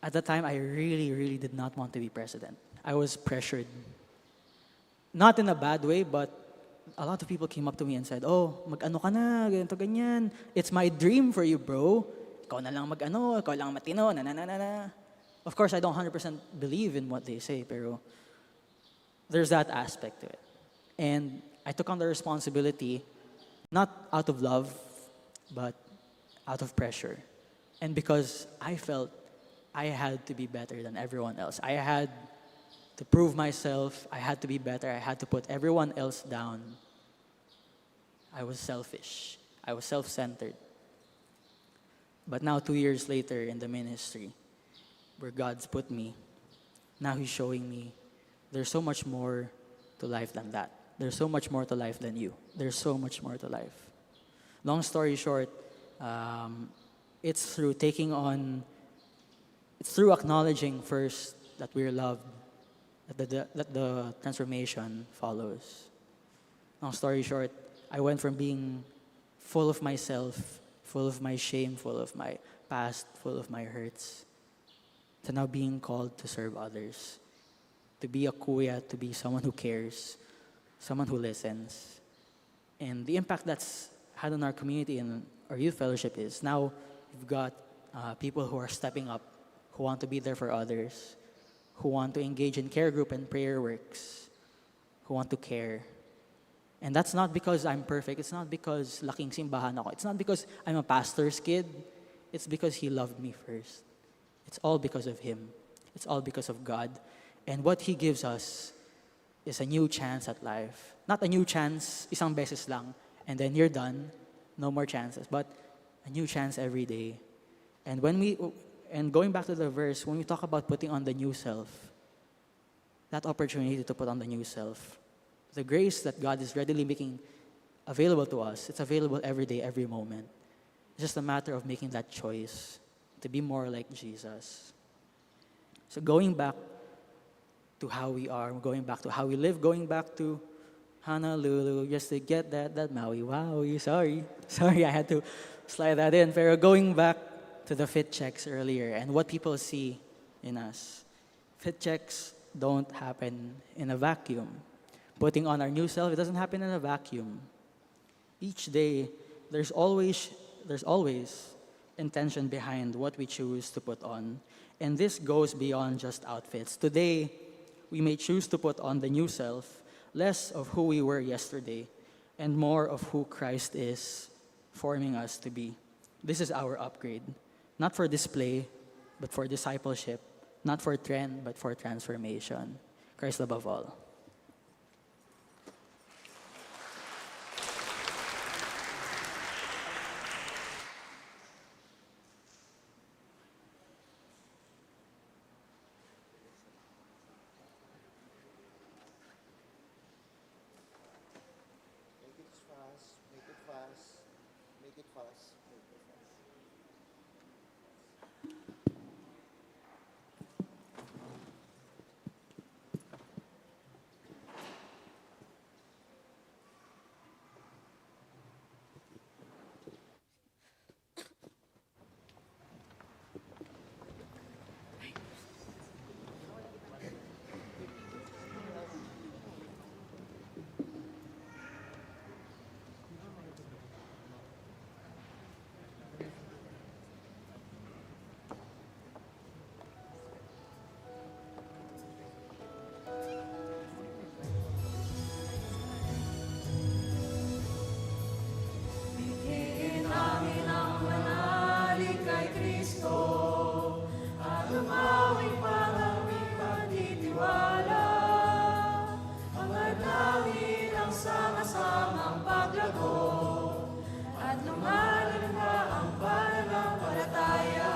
at the time, I really, really did not want to be president. I was pressured. Not in a bad way, but a lot of people came up to me and said, "Oh, mag-ano ka na, ganito, ganyan. It's my dream for you, bro. Ikaw na lang mag-ano, ikaw lang matino, na, na, na, na, na." Of course, I don't hundred percent believe in what they say, pero there's that aspect to it. And I took on the responsibility, not out of love, but out of pressure. And because I felt I had to be better than everyone else. I had to prove myself. I had to be better. I had to put everyone else down. I was selfish. I was self-centered. But now, two years later in the ministry, where God's put me, now He's showing me there's so much more to life than that. There's so much more to life than you. There's so much more to life. Long story short, um, it's through taking on, it's through acknowledging first that we're loved, that the, that the transformation follows. Long story short, I went from being full of myself, full of my shame, full of my past, full of my hurts, to now being called to serve others, to be a kuya, to be someone who cares, someone who listens. And the impact that's had on our community and our youth fellowship is now we've got uh, people who are stepping up, who want to be there for others, who want to engage in care group and prayer works, who want to care. And that's not because I'm perfect. It's not because laking simbahan ako. It's not because I'm a pastor's kid. It's because He loved me first. It's all because of Him. It's all because of God. And what He gives us is a new chance at life. Not a new chance, isang beses lang, and then you're done, no more chances, but a new chance every day. And when we and going back to the verse, when we talk about putting on the new self, that opportunity to put on the new self, the grace that God is readily making available to us, it's available every day, every moment. It's just a matter of making that choice to be more like Jesus. So going back to how we are, going back to how we live, going back to Honolulu, just to get that that Maui Wowie. Sorry, sorry, I had to slide that in. Pero going back to the fit checks earlier and what people see in us, fit checks don't happen in a vacuum. Putting on our new self, it doesn't happen in a vacuum. Each day, there's always there's always intention behind what we choose to put on, and this goes beyond just outfits. Today, we may choose to put on the new self, less of who we were yesterday, and more of who Christ is forming us to be. This is our upgrade, not for display, but for discipleship, not for trend, but for transformation. Christ above all. Make it fast, make it fast, make it fast, make it fast. Bigyan namin ang manalig kay Kristo at lumawig pang aming pagtitiwala. Hangad namin ang sama-samang paglago at lumalim pa ang pananampalataya.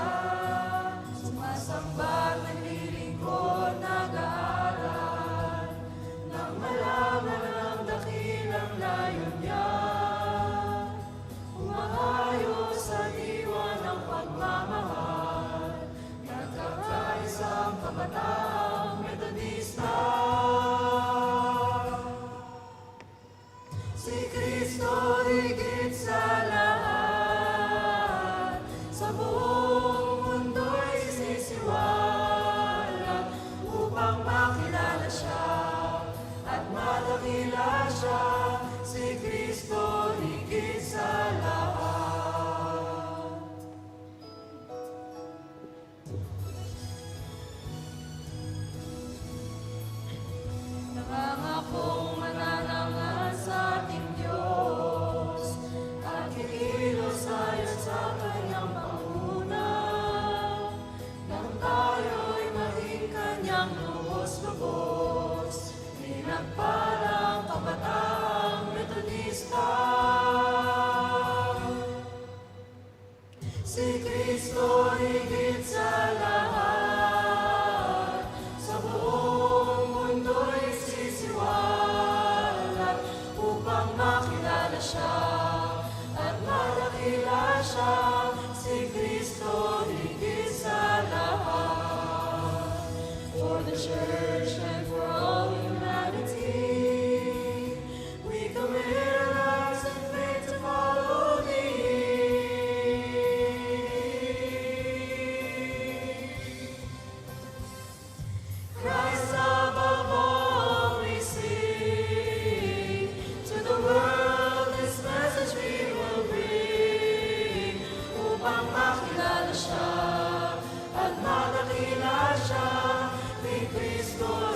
Sumasamba at naglilingkod, nag-aaral nang malaman ang dakilang layun niya. Umaayos sa diwa ng pagmamahal, nagkakaisang kabataang Metodista. Si Kristo higit sa lahat, sa buong mundo'y sinisiwalat upang makilala siya at madakila siya, si Kristo higit sa lahat. Nangangakong mananangan sa ating Diyos at kikilos ayon sa kanyang panguna. Nang tayo'y maging kanyang lubos-lubos, pinagpalang kabataang Metodista. Si Kristo higit sa lahat, sa buong mundo'y sisiwalat upang makilala siya at madakila siya. Si Kristo higit sa lahat. For the church and for all humanity, we commit our lives and faith to follow thee. Christ above all we seek. To the world this message we will bring, upang makilala siya at madakila siya, ni Kristo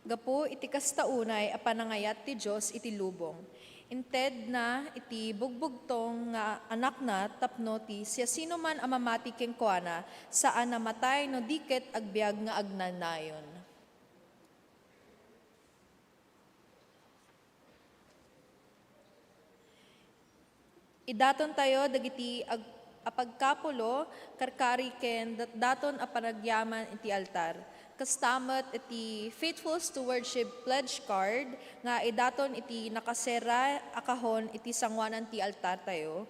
Gapu iti kasta unay a panangayat ti Dios iti lubong, intedna iti bugbugtong nga Anakna tapno ti siasinoman a mamati kenkuana, saan a matay no di ket agbiag nga agnanayon. Idaton tayo dagiti ag-, apagkapulo, karkari ken datdaton a panagyaman iti altar. Kasta met iti Faithful Stewardship Pledge Card nga idaton iti nakasera a kahon iti sanguanan ti altar tayo.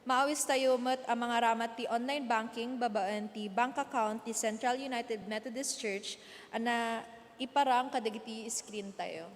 Maawis tayo met a mangaramat ti online banking babaen ti bank account ti Central United Methodist Church a naiparang kadagiti screen tayo.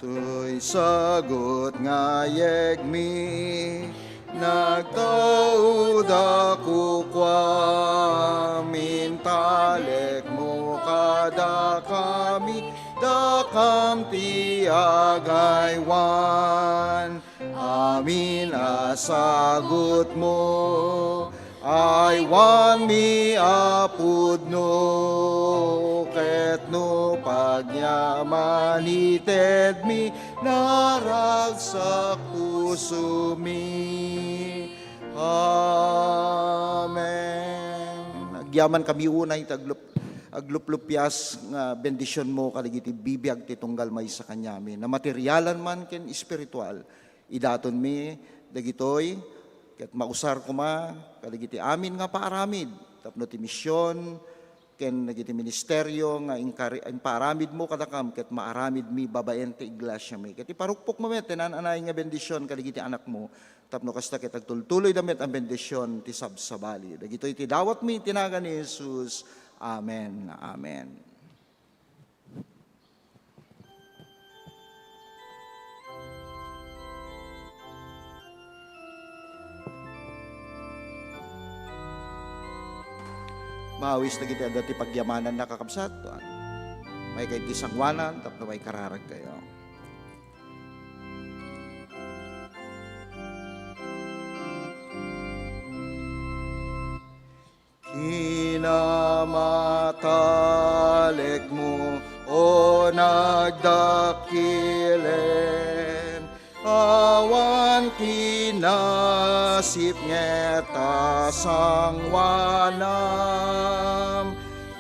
Toy sagut nga yegmi, nagtauda kukuam, intalekmo kadakami, dakam ti agaywan. Amin a sagutmo, aywanmi a pudno, ket no pagyaman itedmi, naragsak pusomi. Amen. Agyaman kami unay iti aglup-, agluplupias nga bendisionmo kadagiti bibiag ti tunggal maysa kaniami. Namaterialan man ken espiritual, idatonmi dagitoy, ket mausar koma kadagiti amin nga paaramid tapno ti mision ken dagiti ministerio nga inkari-, impaaramidmo kadakam ket maaramidmi babaen ti iglesiami. Ket iparukpokmo met ti naan-anay nga bendision kadagiti anakmo tapno kasta ket agtultuloyda met a bendision ti sabsabali. Dagitoy ti dawatmi iti nagan ni Jesus. Amen. Amen. Maawis dagiti adda ti pagyamanan, kakabsat. Maikay ti sanguanan tapno maikararagkayo. Kinamatalekmo, o nagdakkilen, awan kinasipnget a sanguanam.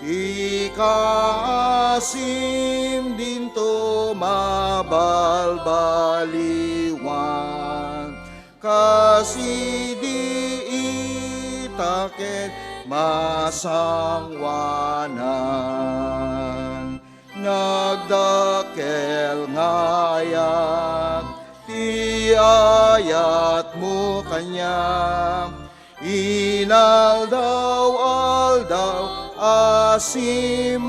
Ti kaasim dinto mabalbaliwan, kas idi ita ket masangwanan. Nagdakkel nga ayat ti ayatmo kaniak, inaldaw-aldaw a simmakitak.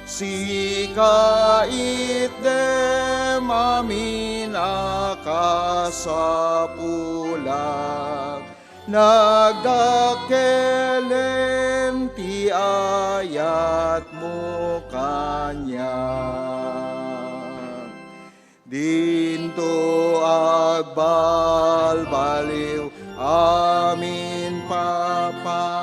Sika itdem amin a kasapulak. Nagdakkelen ti ayatmo kaniak. Dinto agbalbaliw amin papanawen,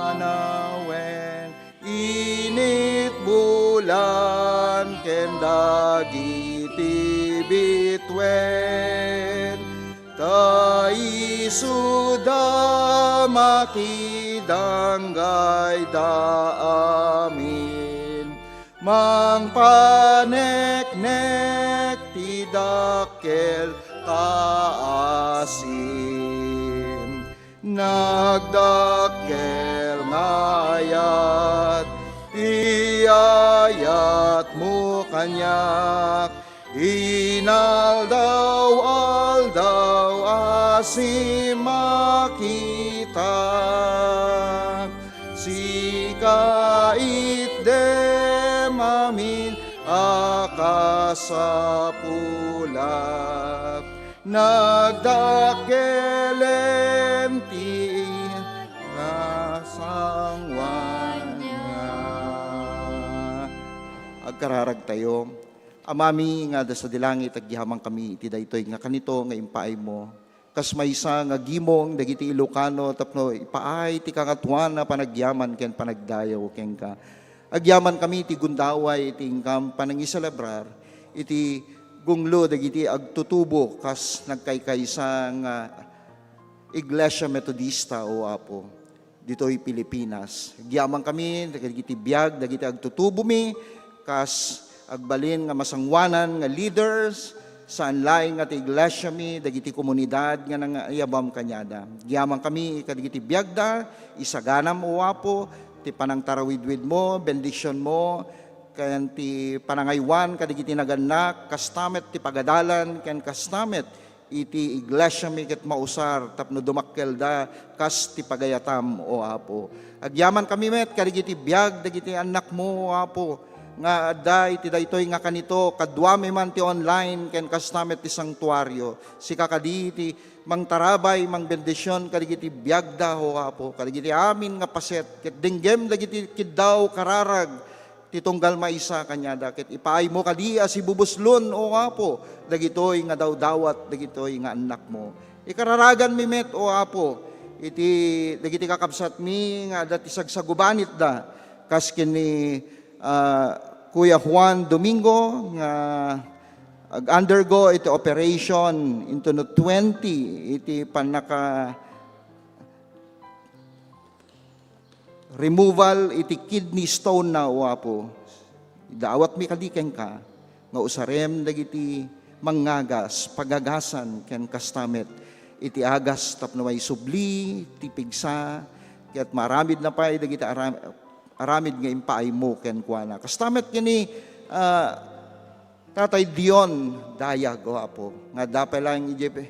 init bulan ken dagiti bituen. Ta isuda makidanggayda amin, mangpaneknek ti dakkel kaasim. Nagdakkel nga ayat ti ayatmo kaniak, inaldaw-aldaw a simmakitak. Sika itdem amin a kasapulak. Nagdakkelen ti kasangwanan. Agkararagtayo. Amami nga adda sadi langit, agyamankami iti daytoy nga kanito nga impaaymo. Kas maysa nga gimong dagiti Ilocano tapno ipaay ti Kangatoan a panagyaman ken panagdayaw kenka. Agyamankami iti gundaway iti inkam panangiselebrar iti gunglo dagiti agtutubo kas nagkaykaysa nga Iglesia Metodista, O Apo, ditoy Pilipinas. Agyamankami dagiti biag dagiti agtutubomi kas agbalin nga masangwanan nga leaders, saan laeng nga ti iglesiami, dagiti komunidad nga nangayabam kaniada. Agyamankami kadagiti biagda, isaganam, O Apo, ti panangtarawidwidmo, bendisionmo, ken ti panangaywan kadagiti nagannak, kasta met ti pagadalan, ken kasta met iti iglesiami ket mausar tapno dumakkelda kas ti pagayatam, O Apo. Agyamankami met kadagiti biag dagiti annakmo, O Apo, nga adda iti daytoy nga kanito, kaduami man ti online ken kasta met ti santuario. Sika kadi ti mangtarabay, mangbendision kadagiti biagda, O Apo, kadagiti amin nga paset, ket denggem dagiti kiddaw, kararag, ti tunggal maysa kaniada, ket ipaaymo kadi a sibubuslon, O Apo, dagitoy nga dawdawat, dagitoy nga annakmo. Ikararaganmi met, O Apo, iti dagiti kakabsatmi nga adda ti sagsagubanitda, kas ken ni, ah, Kuya Juan Domingo nga ag-undergo iti operation intono twenty iti pannaka removal iti kidney stone na, O Apo. Idawatmi kadi kenka nga usarem dagiti mangngagas, pagagasan ken kasta met iti agas tapno maisubli ti pigsa ket maaramidna pay dagiti aram-, aramid nga impaaymo kenkuana. Kasta met ken ni, ah, Tatay Dion Dayag, O Apo, nga adda pay laeng idiay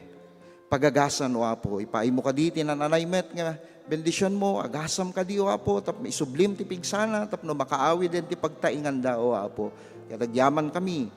pagagasan, O Apo. Ipaaymo kadi ti nananay met nga bendisionmo, agasam kadi, O Apo, tapno isublim ti pigsana, tapno makaawiden ti pagtainganda, O Apo. Ket agyamankami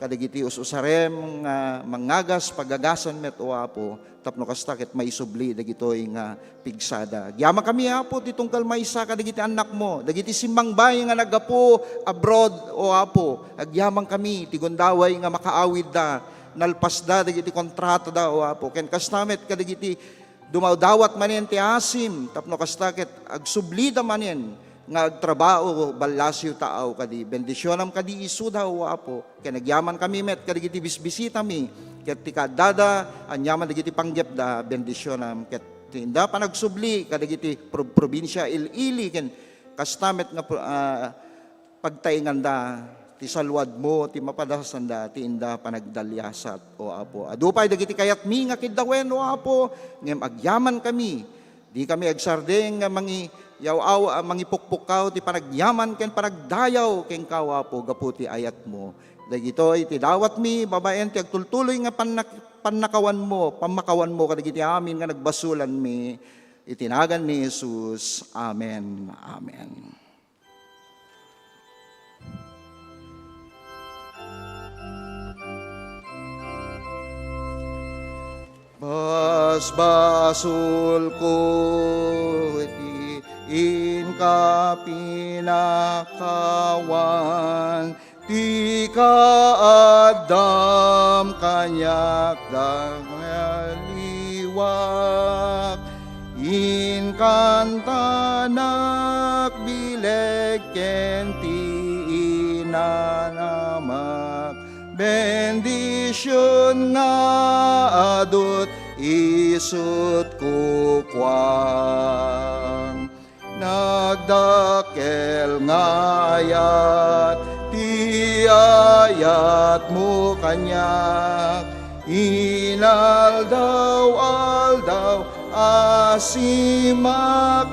kadagiti us-usarem nga mangngagas, pagagasan met, O Apo, tapno kasta ket maisubli dagitoy nga pigsada. Agyamankami, Apo, ti tunggal maysa kadagiti annakmo, dagiti simmangbay nga naggapu abroad, O Apo. Agyamankami ti gundaway nga makaawidda, nalpasda dagiti kontratada, O Apo. Ken kasta met kadagiti dumawdawat manen ti asim, tapno kasta ket agsublida manen nga agtrabaho, ballasiw taaw kadi. Bendisionam kadi isuda, O Apo. Ken agyamankami met kadagiti bisbisitami, ket ti kaaddada, aniaman dagiti panggepda, bendisionam ket ti inda panagsubli kadagiti pro-, probinsia, il-ili, ken kasta met nga pro-, ah, pagtaenganda ti saluadmo, ti mapadasanda, ti inda panagdaliasat, O Apo. Adu pay dagiti kayatmi nga kiddawen, O Apo, ngem agyamankami. Dikami agsardeng nga mangiyaw-aw-, a mangipukpukkaw ti panagyaman ken panagdayaw kenka, O Apo, gapu ti ayatmo. Dagitoy ti dawatmi babaen ti agtultuloy nga pannak-, pannakawanmo, pammakawanmo kadagiti amin nga nagbasolanmi. Iti nagan ni Jesus. Amen. Amen. Basbasolko iti inka pinakawan, ti kaaddam kaniak dagaliwak. Inkantanak bileg ken ti inanamak. Bendision nga adut isut kukuang. Nagdakkel nga ayat ti ayatmo kaniak. Inaldaw-aldaw a simmakitak.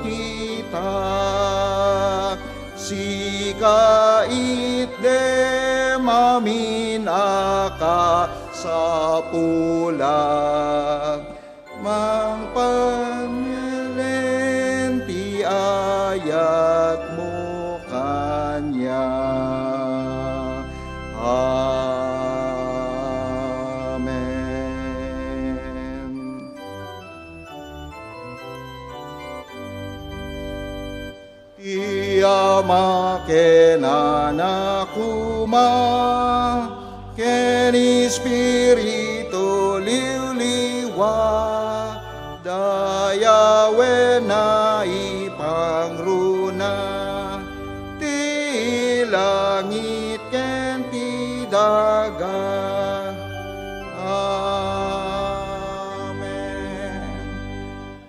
Sika itdem amin a kasapulan. Mangpangngelen ti ayatmo kaniak. Amen. Ti Ama ken Anak koma ken Espiritu Liwliwa, dayawenna ipangruna ti langit ken ti daga. Amen.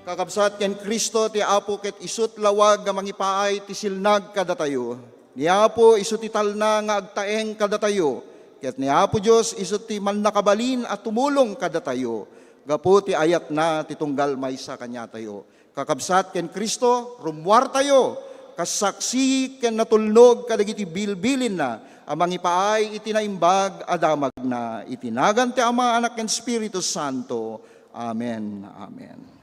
Kakabsat ken Cristo ti Apo ket isu ti lawag nga mangipaay ti silnag kadatayo. Ni Apo isu ti talna nga agtaeng kadatayo, ket ni Apo Dios isu ti mannakabalin a tumulong kadatayo gapu ti ayatna ti tunggal maysa kaniatayo. Kakabsat ken Cristo, rummuartayo kas saksi ken natulnog kadagiti bilbilinna a mangipaay iti naimbag a damagna. Iti nagan ti Ama, Anak, ken Espiritu Santo. Amen. Amen.